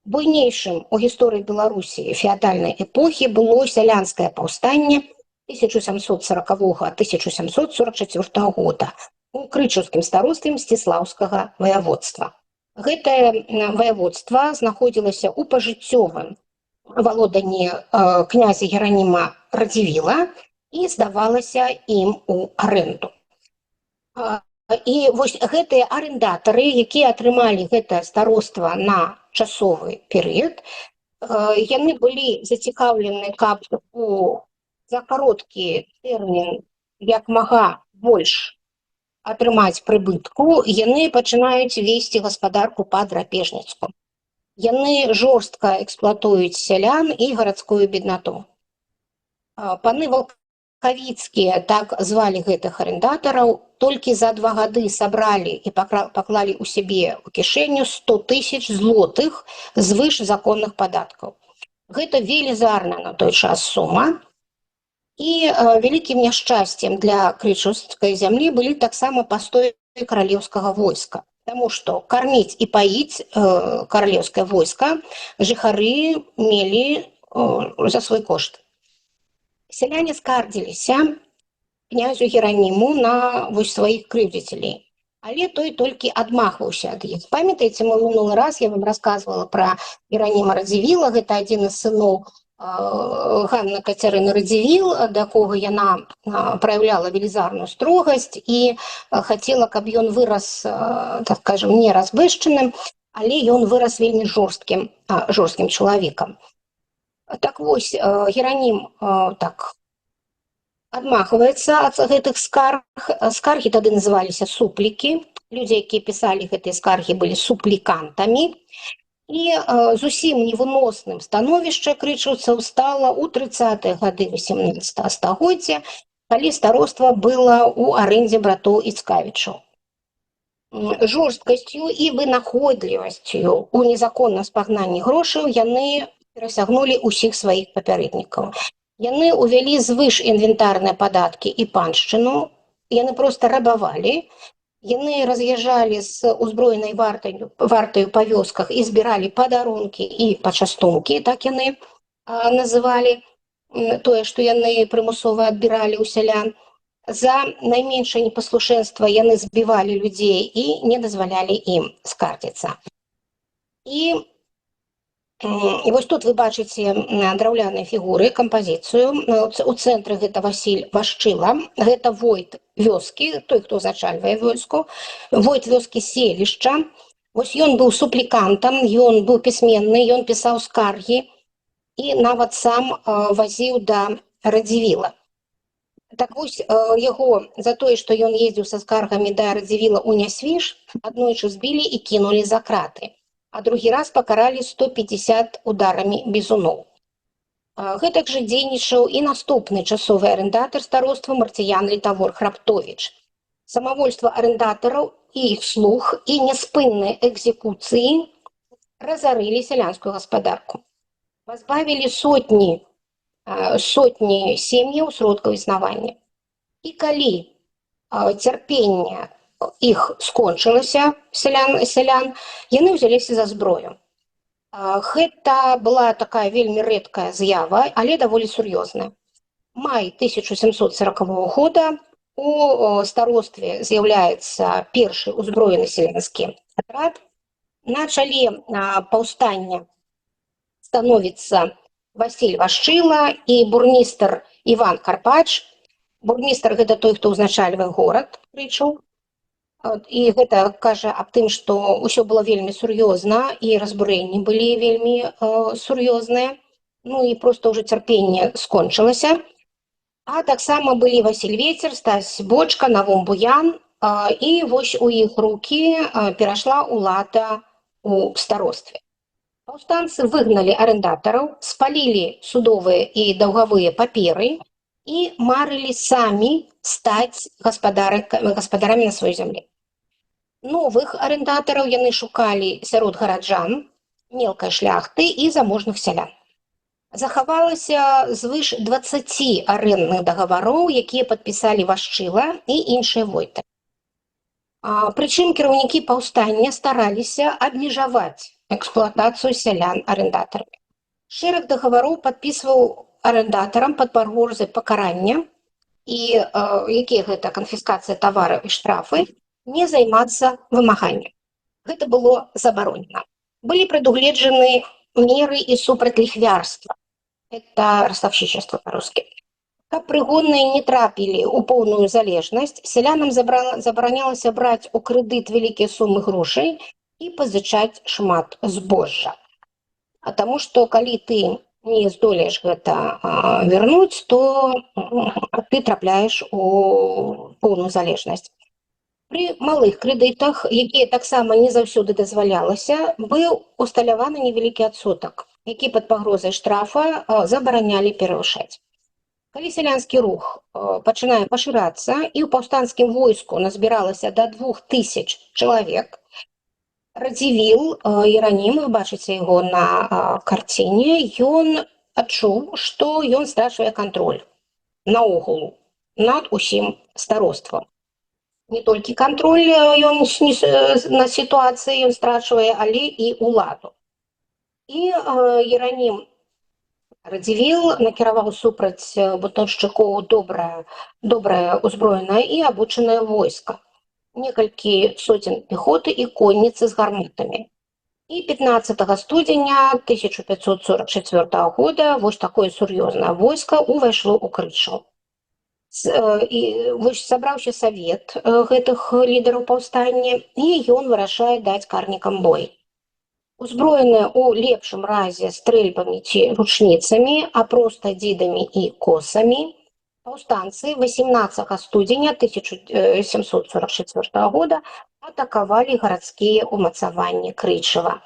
Буйнейшым у гісторыі Беларусі феадальнай эпохі было сялянскае паўстанне 1740-1744 года у Крычаўскім старостве Мсціслаўскага ваяводства. Гэтае ваяводства знаходзілася ў пажыццёвым валоданні князя Гераніма Радзівіла і здавалася ім у арэнду. І вось гэтыя арендатары, якія атрымалі гэтае староства на часовы перыяд, яны былі зацікаўлены, каб за кароткі тэрмін як мага больш атрымаць прыбытку. Яны пачынаюць весці гаспадарку па-драпежніцку. Яны жорстка эксплуатуюць сялян і гарадскую беднату. Паны Валкавіцкія, так звалі гэтых арендатараў, толькі за 2 гады сабралі і паклалі ў сябе ў кішэню 100 тысяч злотых звыш законных падаткаў. Гэта велізарная на той час сума. І вялікім няшчасцем для крычаўскай зямлі былі таксама пастоі каралеўскага войска. Таму што карміць і паіць каралеўскае войска жыхары мелі за свой кошт. Сяляне скардзіліся князю Гераніму на вось сваіх крыўдзіцелей. Але той толькі адмахваўся ад іх. Памятаеце, мы мінулы раз, я вам рассказывала пра Гераніма Радзівіла, гэта адзін з сыноў Ганны Кацярыны Радзівіл, да кого яна праяўляла велізарную строгасць і хацела, каб ён вырас, так скажем, не разбэшчаным, але ён вырас вельмі жорсткім чалавекам. Так вось, Геранім так адмахваецца ад гэтых скарг. Скаргі тады называліся суплікі. Людзі, якія пісалі гэтыя скаргі, былі суплікантамі. І зусім невыносным становішча крычаўцаў стала ў 30-е гады 18 стагоддзя, калі староства было ў арэндзе братоў Іцкавічаў. Жорсткасцю і вынаходлівасцю у незаконным спагнанні грошаў яны перасягнулі ўсіх сваіх папярэднікаў. Яны ўвялі звыш інвентарныя падаткі і паншчыну, яны проста рабавалі, яны раз'язджалі з узброенай вартаю па вёсках і збіралі падарункі і пачастункі, так яны называлі тое, што яны прымусова адбіралі ў сялян. За найменшае непаслушэнства яны збівалі людзей і не дазвалялі ім скардзіцца. І вось тут вы бачыце драўляныя фігуры, кампазіцыю. У цэнтры гэта Васіль Вашчыла, гэта войт вёскі, той, хто узначальвае вёску, войт вёскі селішча. Вось ён быў суплікантам, ён быў пісьменны, ён пісаў скаргі і нават сам вазіў да Радзівіла. Так вось, яго за тое, што ён ездзіў са скаргамі да Радзівіла ў Нясвіж, аднойчы збілі і кінулі за краты, а другі раз пакаралі 150 ударамі бізуноў. Гэтак жа дзейнічаў і наступны часовы арендатар староства Марціян Літавор Храптовіч. Самавольства арендатараў і іх слуг і няспынныя экзекуцыі разарылі сялянскую гаспадарку. Пазбавілі сотні сем'яў сродкаў існавання. І калі цярпенне іх скончылася, сялян, яны ўзяліся за зброю. Гэта была такая вельмі рэдкая з'ява, але даволі сур'ёзная. Май 1740 года: у старостве з'яўляецца першы ўзброены сялянскі атрад. На чале паўстання становіцца Васіль Вашчыла і бурмістр Іван Карпач. Бурмістр — гэта той, хто ўзначальвае горад Крычаў. І гэта кажа аб тым, што ўсё было вельмі сур'ёзна і разбурэнні былі вельмі сур'ёзныя. Ну і проста ўжо цярпенне скончылася. А таксама былі Васіль Вецер, Стась Бочка, Навум Буян, і вось у іх рукі перайшла ўлада у старостве. Паўстанцы выгналі арендатараў, спалілі судовыя і даўгавыя паперы і марылі самі стаць гаспадарамі на сваёй зямлі. Новых арендатараў яны шукалі сярод гараджан, мелкай шляхты і заможных сялян. Захавалася звыш 20 арэндных дагавароў, якія падпісалі Вашчыла і іншыя войты. Прычым кіраўнікі паўстання стараліся абмежаваць эксплуатацыю сялян арендатарамі. Шэраг дагавароў падпісваў арендатарам пад пагрозай пакарання, і якія гэта канфіскацыя тавараў і штрафы, не займацца вымаганнем. Гэта было забаронена. Былі прадугледжаны меры і супраць ліхвярства. Это ростовщичество по-русски. Каб прыгонныя не трапілі ў поўную залежнасць, сялянам забаранялася браць у крэдыт вялікія сумы грошай і пазычаць шмат збожжа. А таму што калі ты не здолееш гэта вярнуць, то ты трапляеш у поўную залежнасць. Пры малых крэдытах, якія таксама не заўсёды дазвалялася, быў усталяваны невялікі адсотак, які пад пагрозай штрафа забаранялі перавышаць. Калі сялянскі рух пачынае пашырацца і ў паўстанцкім войску назбіралася да 2000 чалавек, Радзівіл Іеранім, вы бачыце яго на карціне, ён адчуў, што ён страчвае кантроль наогул над усім староствам. Не толькі кантроль ён на сітуацыі ён страчвае, але і ўладу. І Іеранім Радзівіл накіраваў супраць бунтаўшчыкоў добрае узброенае і абучанае войска. Некалькі соцень пехоты і конніцы з гарматамі. І 15 студзеня 1544 года вось такое сур'ёзнае войска ўвайшло ў Крычаў. І вось сабраўся савет гэтых лідараў паўстання, і ён вырашае даць карнікам бой. Узброеныя ў лепшым разе стрэльбамі ці ручніцамі, а проста дзідамі і косамі, паўстанцы 18 студзеня 1744 года атакавалі гарадскія ўмацаванні Крычава.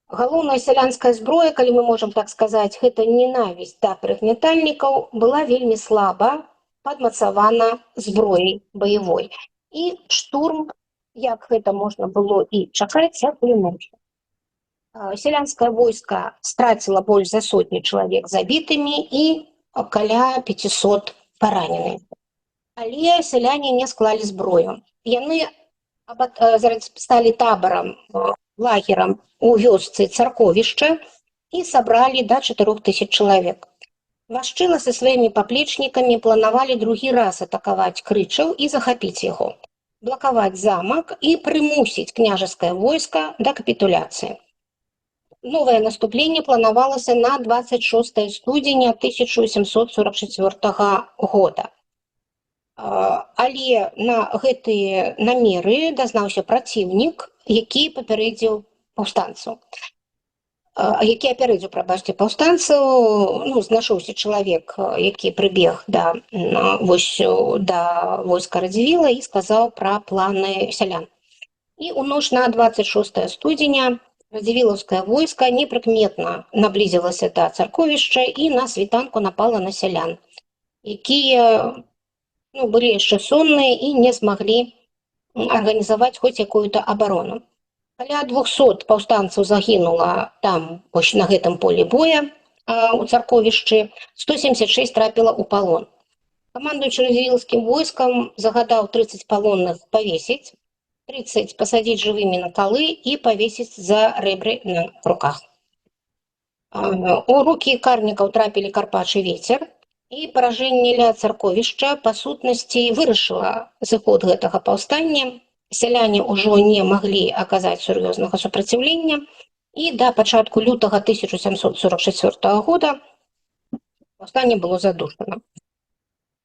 Галоўная сялянская зброя, калі мы можам так сказаць, гэта ненавісць да прыгнятальнікаў, была вельмі слаба падмацавана зброяй баявой. І штурм, як гэта можна было і чакаць, атрымаўся. Сялянскае войска страціла больш за сотню чалавек забітымі і каля 500 параненымі. Але сяляне не склалі зброю. Яны зараз сталі табарам, лагерам у вёсцы Царковішча і сабралі да 4000 чалавек. Вашчыла са сваімі паплечнікамі планавалі другі раз атакаваць Крычаў і захапіць яго, блакаваць замак і прымусіць княжескае войска да капітуляцыі. Новае наступленне планавалася на 26 студзеня 1744 года. Але на гэтыя намеры дазнаўся праціўнік, які папярэдзіў паўстанцаў. Які апярэдзіў, прабачце, паўстанцаў, ну, знайшоўся чалавек, які прыбег вось, да войска Радзівіла і сказаў пра планы сялян. І ў ноч на 26 студзеня радзівілаўскае войска непрыкметна наблізілася да Царковішча і на світанку напала на сялян, якія, ну, былі яшчэ сонныя і не змаглі арганізаваць хоць якую-то абарону. Каля 200 паўстанцаў загінула там, вось на гэтым полі боя, у Царковішчы, 176 трапіла ў палон. Камандуючы радзівілаўскім войскам загадаў 30 палонных павесіць, 30 пасадзіць жывымі на калы і павесіць за рэбры на руках. У рукі карнікаў трапілі Карпач і Вецер. І паражэнне ля Царковішча па сутнасці вырашыла зыход гэтага паўстання. Сяляне ўжо не маглі аказаць сур'ёзнага супраціўлення, і да пачатку лютага 1744 года паўстанне было задушана.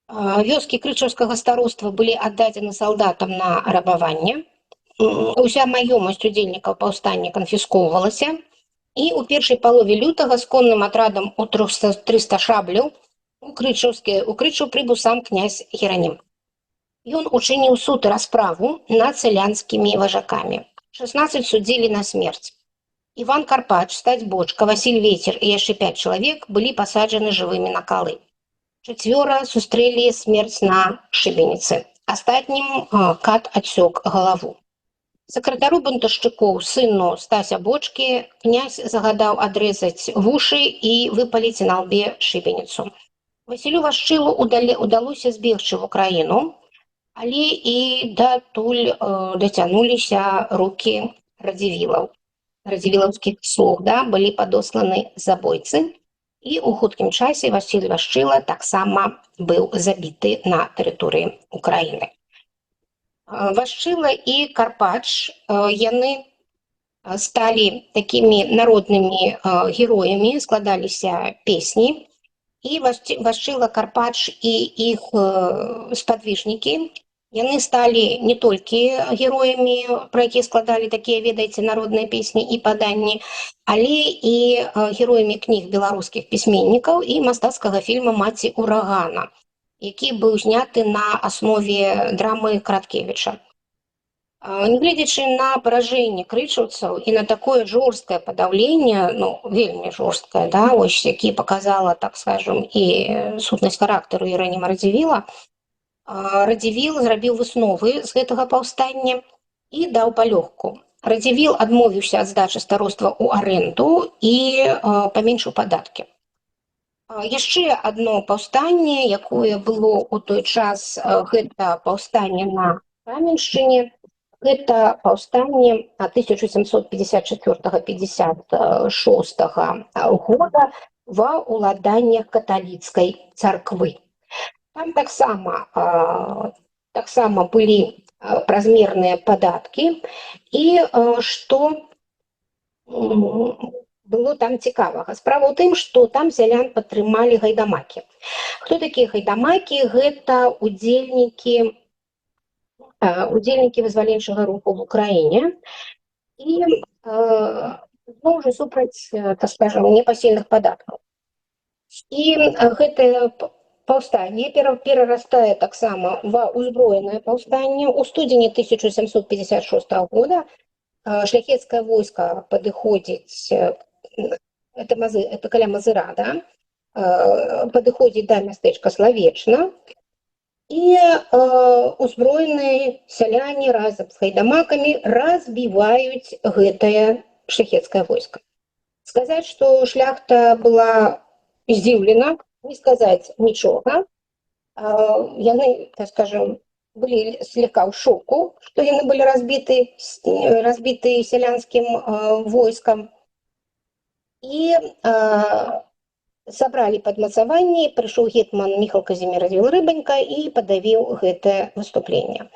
Вёскі Крычаўскага староства былі аддадзены салдатам на рабаванне. Уся маёмасць удзельнікаў паўстання канфіскоўвалася, і ў першай палове лютага з конным атрадам у 300 шабляў у Крычаў прыбыў сам князь Геранім. Ён учыніў суд і расправу над сялянскімі важакамі. 16 судзілі на смерць. Іван Карпач, Стась Бочка, Васіль Вецер і яшчэ 5 чалавек былі пасаджаны жывымі на калы. Чацвёра сустрэлі смерць на шыбеніцы. Астатнім кат адсёк галаву. Сакратару бунтаўшчыкоў, сыну Стася Бочкі, князь загадаў адрэзаць вушы і выпаліць на лбе шыбеніцу. Васілю Вашчылу удалося збегчы в Украіну, але і датуль дацянуліся рукі Радзівілаў. Радзівілаўскіх слуг, да, былі падосланы забойцы. І ў хуткім часе Васіль Вашчыла таксама быў забіты на тэрыторыі Украіны. Вашчыла і Карпач, яны сталі такімі народнымі героямі, складаліся песні. І Вашчыла, Карпач і іх спадвіжнікі, яны сталі не толькі героямі, пра якіх складалі такія, ведаеце, народныя песні і паданні, але і героямі кніг беларускіх пісьменнікаў і мастацкага фільма «Маці урагана», які быў зняты на аснове драмы Караткевіча. Нягледзячы на паражэнне крычаўцаў і на такое жорсткае падаўленне, ну, вельмі жорсткае, да, ось, які показала, так скажем, і сутнасць характару Іераніма Радзівіла, Радзівіл зрабіў высновы з гэтага паўстання і даў палёгку. Радзівіл адмовіўся ад здачы староства ў арэнду і паменшыў падаткі. Яшчэ адно паўстанне, якое было ў той час, гэта паўстанне на Каменшчыне, гэта паўстанне 1754-56 года ва ўладаннях каталіцкай царквы. Там таксама былі празмерныя падаткі, і што было там цікавага? Справа ў тым, што там сялян падтрымалі гайдамакі. Хто такія гайдамакі? Гэта удзельнікі вызваленчага руху в Украіне. І зноў жа супраць, так скажем, непасільных падаткаў. І гэтае паўстанне перарастае таксама ва ўзброенае паўстанне. У студзені 1756 года шляхецкае войска падыходзіць, это каля Мазыра, да, падыходзіць да мястэчка Славечна, і узброеныя сяляне разам з гайдамакамі разбіваюць гэтае шляхецкае войска. Сказаць, што шляхта была здзіўлена, не сказаць нічога. Яны, так скажем, былі слегка ў шоку, што яны былі разбіты сялянскім войскам. І сабралі падмацаванні, прыйшоў гетман Міхал Казімір Радзівіл Рыбанька і падавіў гэтае выступленне.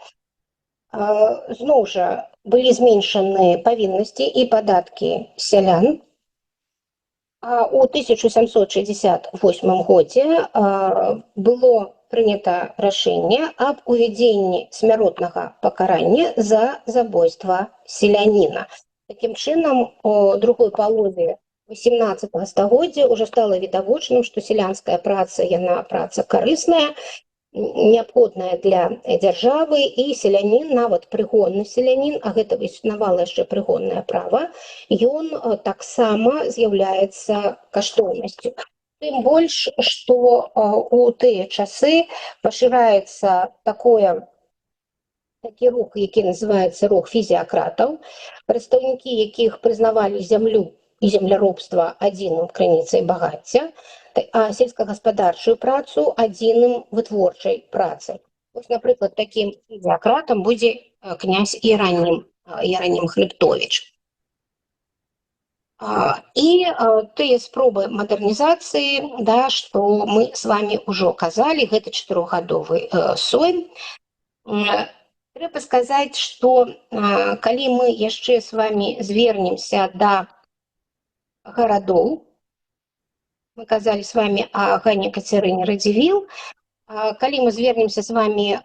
Зноў жа былі зменшаны павіннасці і падаткі сялян. А ў 1768 годзе было прынята рашэнне аб увядзенні смяротнага пакарання за забойства селяніна. Такім чынам, у другой палове 18 стагоддзя ўжо стала відавочным, што сялянская праца, яна праца карысная, неабходная для дзяржавы, і селянін, нават прыгонны селянін, а гэта існавала яшчэ прыгоннае права, ён таксама з'яўляецца каштоўнасцю. Тым больш, што у тыя часы пашыраецца такі рух, які называецца рух фізіакратаў, прадстаўнікі якіх прызнавалі зямлю і земляробства адзіным крыніцай багацця, а сельскагаспадарчую працу адзіным вытворчай працай. Вось, напрыклад, такім фізіакратам будзе князь Іеранім Хрыбтовіч. І тыя спробы мадэрнізацыі, да, што мы з вами ўжо казалі, гэта чатырохгадовы сойм. Трэба сказаць, што калі мы яшчэ з вами звернемся да гарадоў, мы казалі с вами о Ганне Кацярыне Радзівіл, калі мы звернемся з вами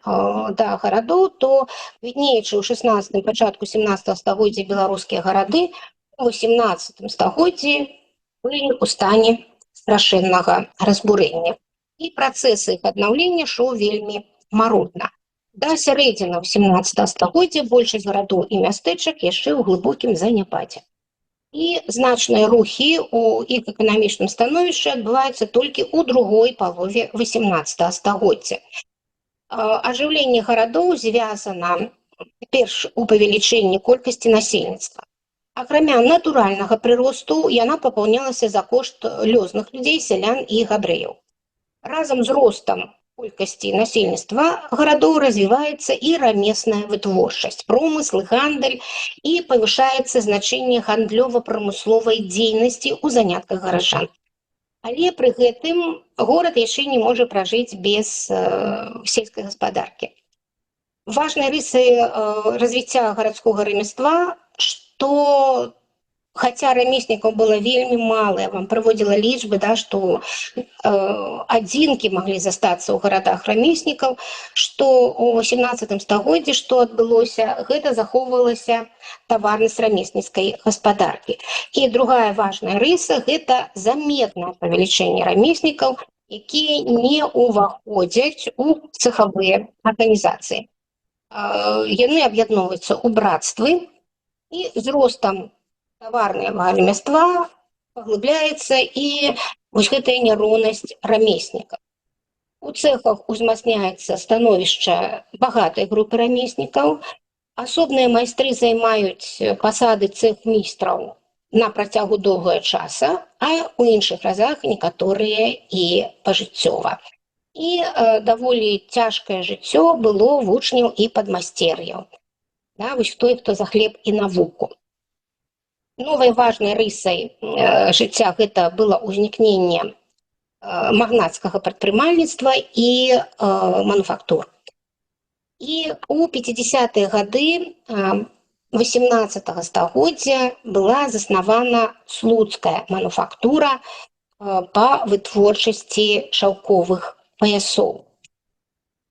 да гарадоў, то квітнеючы ў 16, пачатку 17 стагоддзя беларускія гарады у 18 стагоддзі былі ў стане страшэннага разбурэння. І працэс іх аднаўлення шоў вельмі марудна. Да сярэдзіны 18 стагоддзя большасць гарадоў і мястэчак яшчэ ў глыбокім заняпадзе. І значныя рухі ў іх эканамічным становішчы адбываюцца толькі ў другой палове 18 стагоддзя. Ажыўленне гарадоў звязана перш у павелічэнні колькасці насельніцтва. Акрамя натуральнага прыросту, яна папаўнялася за кошт лёзных людзей, сялян і габрэяў. Разам з ростам колькасці насельніцтва гарадоў развіваецца і рамесная вытворчасць, промыслы, гандаль, і павышаецца значэнне гандлёва-прамысловай дзейнасці ў занятках гараджан. Але пры гэтым горад яшчэ не можа пражыць без сельскай гаспадаркі. Важнай рысай развіцця гарадскога рамяства, што хаця рамеснікаў было вельмі мала, я вам прыводзіла лічбы, да, што адзінкі маглі застацца ў гарадах рамеснікаў, што ў 18 стагоддзі, што адбылося, гэта захоўвалася таварнасць рамесніцкай гаспадаркі. І другая важная рыса — гэта заметнае павелічэнне рамеснікаў, якія не ўваходзяць у цехавыя арганізацыі. Яны аб'ядноўваюцца ў брацтвы, і з ростам таварнага рамяства паглыбляецца і вось гэтая няроўнасць рамеснікаў. У цехах узмацняецца становішча багатай групы рамеснікаў. Асобныя майстры займаюць пасады цехмістраў на працягу доўгага часа, а ў іншых разах некаторыя і пажыццёва. І даволі цяжкае жыццё было вучняў і падмасцер'яў. Да, вось той, хто за хлеб і навуку. Новай важнай рысай жыцця гэта было ўзнікненне магнацкага прадпрымальніцтва і мануфактур. І ў 50-е гады 18 стагоддзя была заснавана Слуцкая мануфактура па вытворчасці шаўковых паясоў.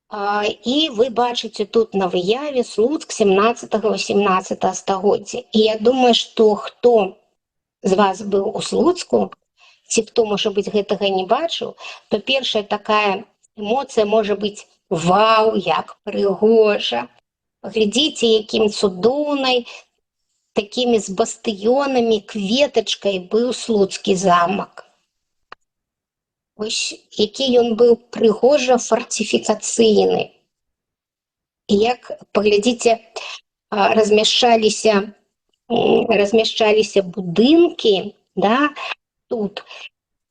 І вы бачыце тут на выяве Слуцк 17-18 стагоддзя. І я думаю, што хто з вас быў у Слуцку, ці хто, можа быць, гэтага не бачыў, то першая такая эмоцыя можа быць: «Вау, як прыгожа! Паглядзіце, якім цудоўнай, такімі з бастыёнамі, кветачкай быў Слуцкі замак. Вось які ён быў прыгожа фартыфікацыйны». І як, паглядзіце, размяшчаліся будынкі, да, тут.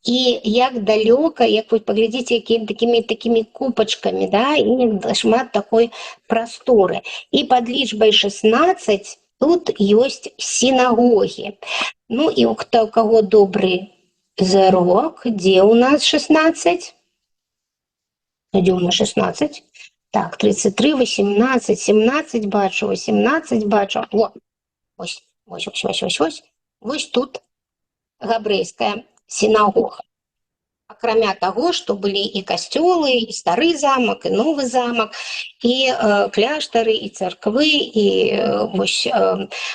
І як далёка, як вы паглядзіце, якімі такімі купачкамі, да, і шмат такой прасторы. І пад лічбай 16 тут ёсць сінагогі. Ну і хто, у каго добры зрок, дзе ў нас 16? Дзе ў нас 16? Так, 33, 18, 17 бачу, 18 бачу. О, ось, ось, ось, ось, ось, ось. Вось тут габрэйская сінагога. Акрамя таго, што былі і касцёлы, і стары замак, і новы замак, і кляштары, і царквы, і вось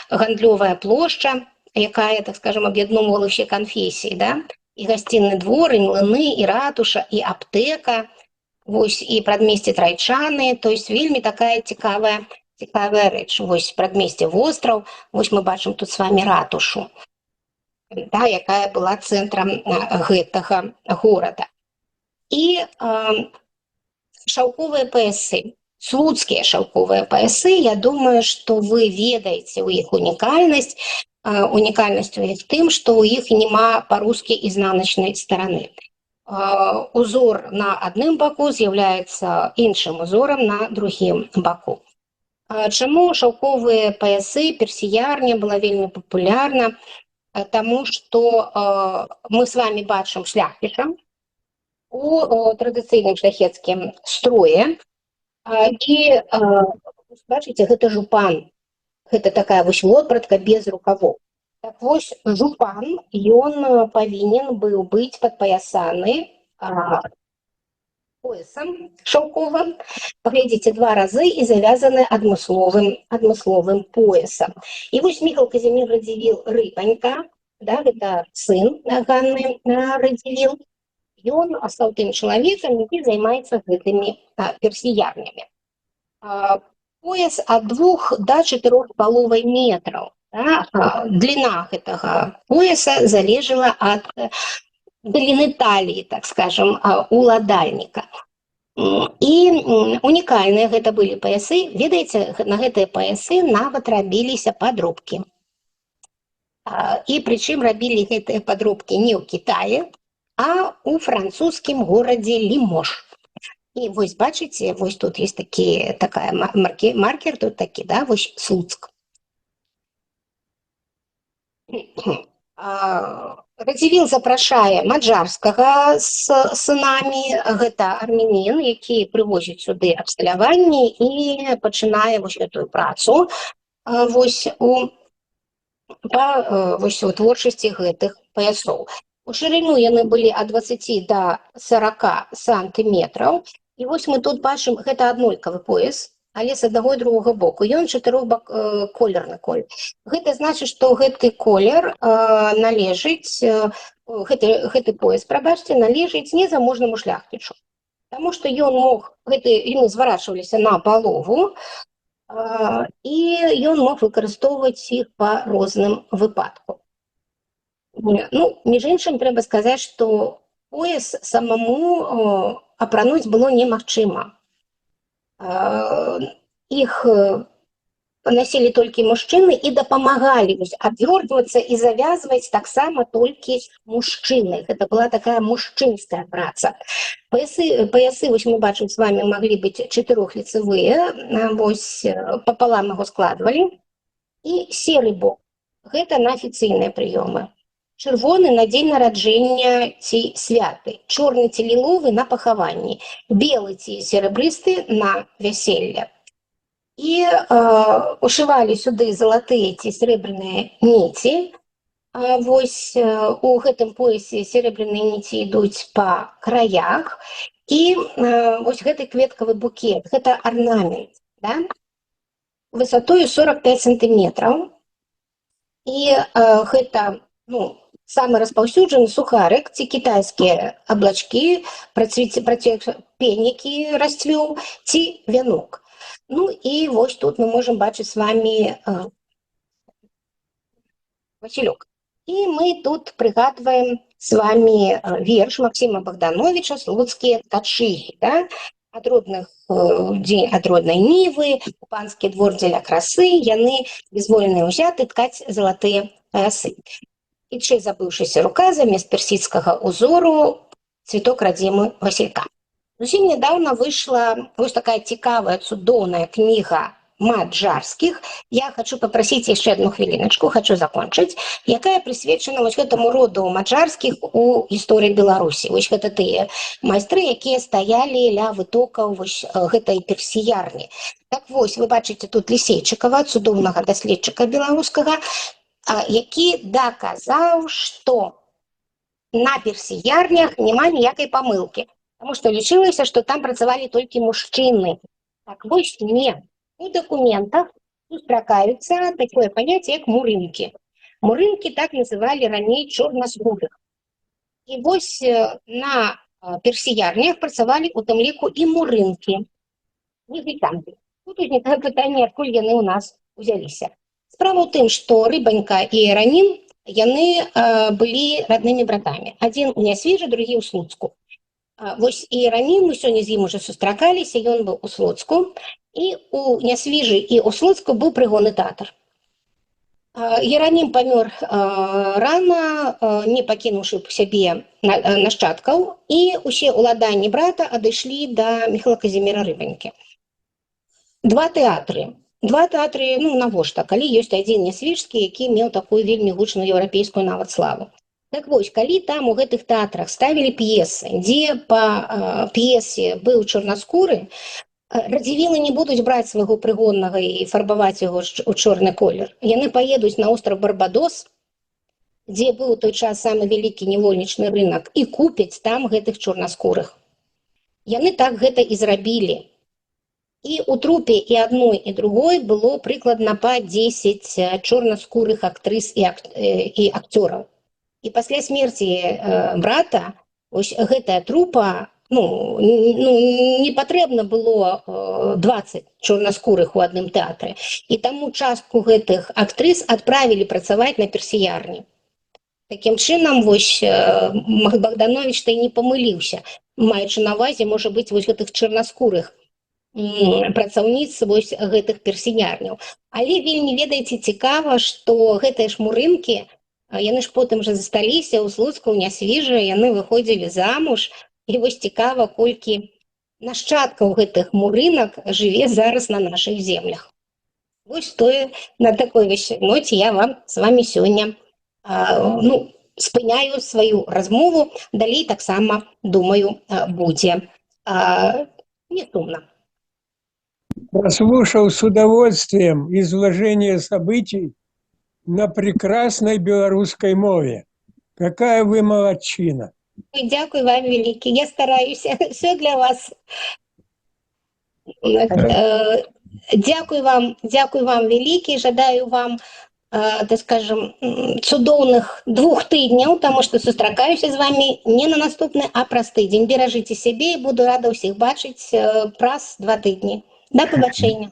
гандлёвая плошча, якая, так скажем, аб'ядноўвала ўсе канфесіі, да? І гасцінны двор, і млыны, і ратуша, і аптэка, вось, і прадмесце Трайчаны, то есть вельмі такая цікавая рэч. Вось прадмесце Востраў, вось мы бачым тут с вами ратушу, да, якая была цэнтрам гэтага горада. І шаўковыя паясы, слуцкія шаўковыя паясы, я думаю, што вы ведаеце ў іх унікальнасць, унікальнасць у іх тым, што ў іх няма по-русски изнаночной стороны. Узор на адным баку з'яўляецца іншым узорам на другім баку. Чаму шаўковыя паясы, персіярня была вельмі папулярна? Таму што мы с вами бачым шляхціча у традыцыйным шляхецкім строі. І, бачыце, гэта жупан. Гэта такая вось вопратка без рукавоў. Так вось, жупан, ён павінен быў быць падпаясаны поясам шаўковым. Паглядзіце, два разы і завязаны адмысловым поясам. І вось Міхал Казімір Радзівіл Рыбанька, да, гэта сын Ганны Радзівіл, ён стаў тым чалавекам, які займаецца гэтымі персіярнямі. Пояс ад 2 да 4,5 метраў. Да? Длина гэтага пояса залежала ад длины талии, так скажем, уладальніка. І унікальныя гэта былі паясы. Ведаеце, на гэтыя паясы нават рабіліся падробкі. І прычым рабілі гэтыя падробкі не ў Кітаі, а ў французскім горадзе Лімож. І вось бачыце, вось тут есть такі, такая маркер тут такі, да, вось Слуцк. Радзівіл запрашае Маджарскага з сынамі, гэта армянін, які прывозіць сюды абсталяванні і пачынае вось гэтую працу вось у па вось у творчасці гэтых паясоў. У шырыню яны былі ад 20 до 40 сантыметраў. І вось мы тут бачым, гэта аднолькавы пояс, але з аднаго і другога боку. Ён чатырохбак колерны колер. Гэта значыць, што гэты колер належыць, гэты пояс, прабачце, належыць незаможнаму шляхцічу. Таму што ён мог, гэты, яны зварачваліся на палову, і ён мог выкарыстоўваць іх па розным выпадку. Ну, між іншым, трэба сказаць, што пояс самому апрануць было немагчыма. Іх насілі толькі мужчыны і дапамагалі вось абвёртвацца і завязваць таксама толькі мужчыны. Гэта была такая мужчынская праца. Паясы, вось мы бачым с вами, маглі быць чатырохліцевыя, вось папалам яго складвалі. І серы бок. Гэта на афіцыйныя прыёмы. Чырвоны на дзень нараджэння ці святы, чорны ці ліловы на пахаванні, белы ці серабрысты на вяселле. І ушывалі сюды залатыя ці срэбраныя ніці. Вось у гэтым поясе серебряные ніці ідуць па краях. І вось гэты кветкавы букет, гэта арнамент, да? Высотою 45 сантыметраў. І гэта, ну, самы распаўсюджаны сухарык ці кітайскія аблачкі, працвіце, пенікі расцвёў ці вянок. Ну і вось тут мы можем бачыць с вами васілёк. І мы тут прыгадваем с вами верш Максима Богдановича «Слуцкія ткачыхі», да? Ад родных дзень ад роднай нівы, у панскі двор дзеля красы, яны безвольныя ўзяты ткаць залатыя паясы. І чэй забыўшыся рука замест персідскага узору цветок радзімы васілька. Зусім нядаўна выйшла вось такая цікавая, цудоўная кніга Маджарскіх. Я хочу попросить яшчэ одну хвіліначку, хочу закончыць, якая прысвечана вось гэтаму роду Маджарскіх у гісторыі Беларусі. Вось гэта тыя майстры, якія стаялі ля вытокаў вось гэтай персіярні. Так вось, вы бачыце тут Лісейчыкава, цудоўнага даследчыка беларускага, які даказаў, што на персіярнях няма ніякай памылкі. Таму што лічылася, што там працавалі толькі мужчыны. Так вось, не. У дакументах сустракаюцца такое паняцце, як мурынкі. Мурынкі — так называлі раней чорнаскурых. І вось на персіярнях працавалі у тым ліку і мурынкі, негритянкі. Тут узнікае пытанне, адкуль яны ў нас узяліся. Справа ў тым, што Рыбанька і Іеранім, яны былі роднымі братамі. Адзін у Нясвіжы, другі ў Слуцку. Вось Іеранім, мы сёння з ім уже сустракаліся, ён быў у Слуцку, і у Нясвіжы і ў Слуцку быў прыгонны тэатр. Іеранім памёр рана, не пакінуўшы па сябе нашчадкаў, і ўсе ўладанні брата адышлі да Міхала Казіміра Рыбанькі. Два тэатры. Два тэатры, ну, навошта, калі ёсць адзін нясвіжскі, які меў такую вельмі гучную еўрапейскую нават славу. Так вось, калі там у гэтых тэатрах ставілі п'есы, дзе па п'есе быў чорнаскуры, Радзівілы не будуць браць свайго прыгоннага і фарбаваць яго у чорны колер. Яны паедуць на остров Барбадос, дзе быў у той час самы вялікі нявольнічны рынок, і купяць там гэтых чорнаскурых. Яны так гэта і зрабілі. І ў трупе і адной, і другой было прыкладна па 10 чорнаскурых актрыс і акцёраў. І пасля смерці брата ось гэтая трупа, ну, не патрэбна было 20 чорнаскурых у адным тэатры. І таму частку гэтых актрыс адправілі працаваць на персіярні. Такім чынам, вось Багдановіч то і не памыліўся, маючы на ўвазе, можа быць, вось гэтых чарнаскурых працаўніц вось гэтых персінярняў. Але вельмі, ведаеце, цікава, што гэтыя ж мурынкі, яны ж потым жа засталіся ў Слуцку, ў Нясвіжы, яны выходзілі замуж, і вось цікава, колькі нашчадкаў гэтых мурынак жыве зараз на нашых землях. Вось тое, на такой вось ноце я вам з вами сёння ну, спыняю сваю размову. Далей таксама, думаю, будзе не сумна. Прослушал с удовольствием изложение событий на прекрасной белорусской мове. Какая вы молодчина. Ой, дзякуй вам вялікі, я стараюся, все для вас. Дзякуй вам вялікі, жадаю вам, так скажем, цудоўных 2 тыдняў, таму што сустракаюся з вами не на наступны, а праз тыдзень. Беражыце сябе, і буду рада ўсіх бачыць праз 2 тыдні. Да пабачэння.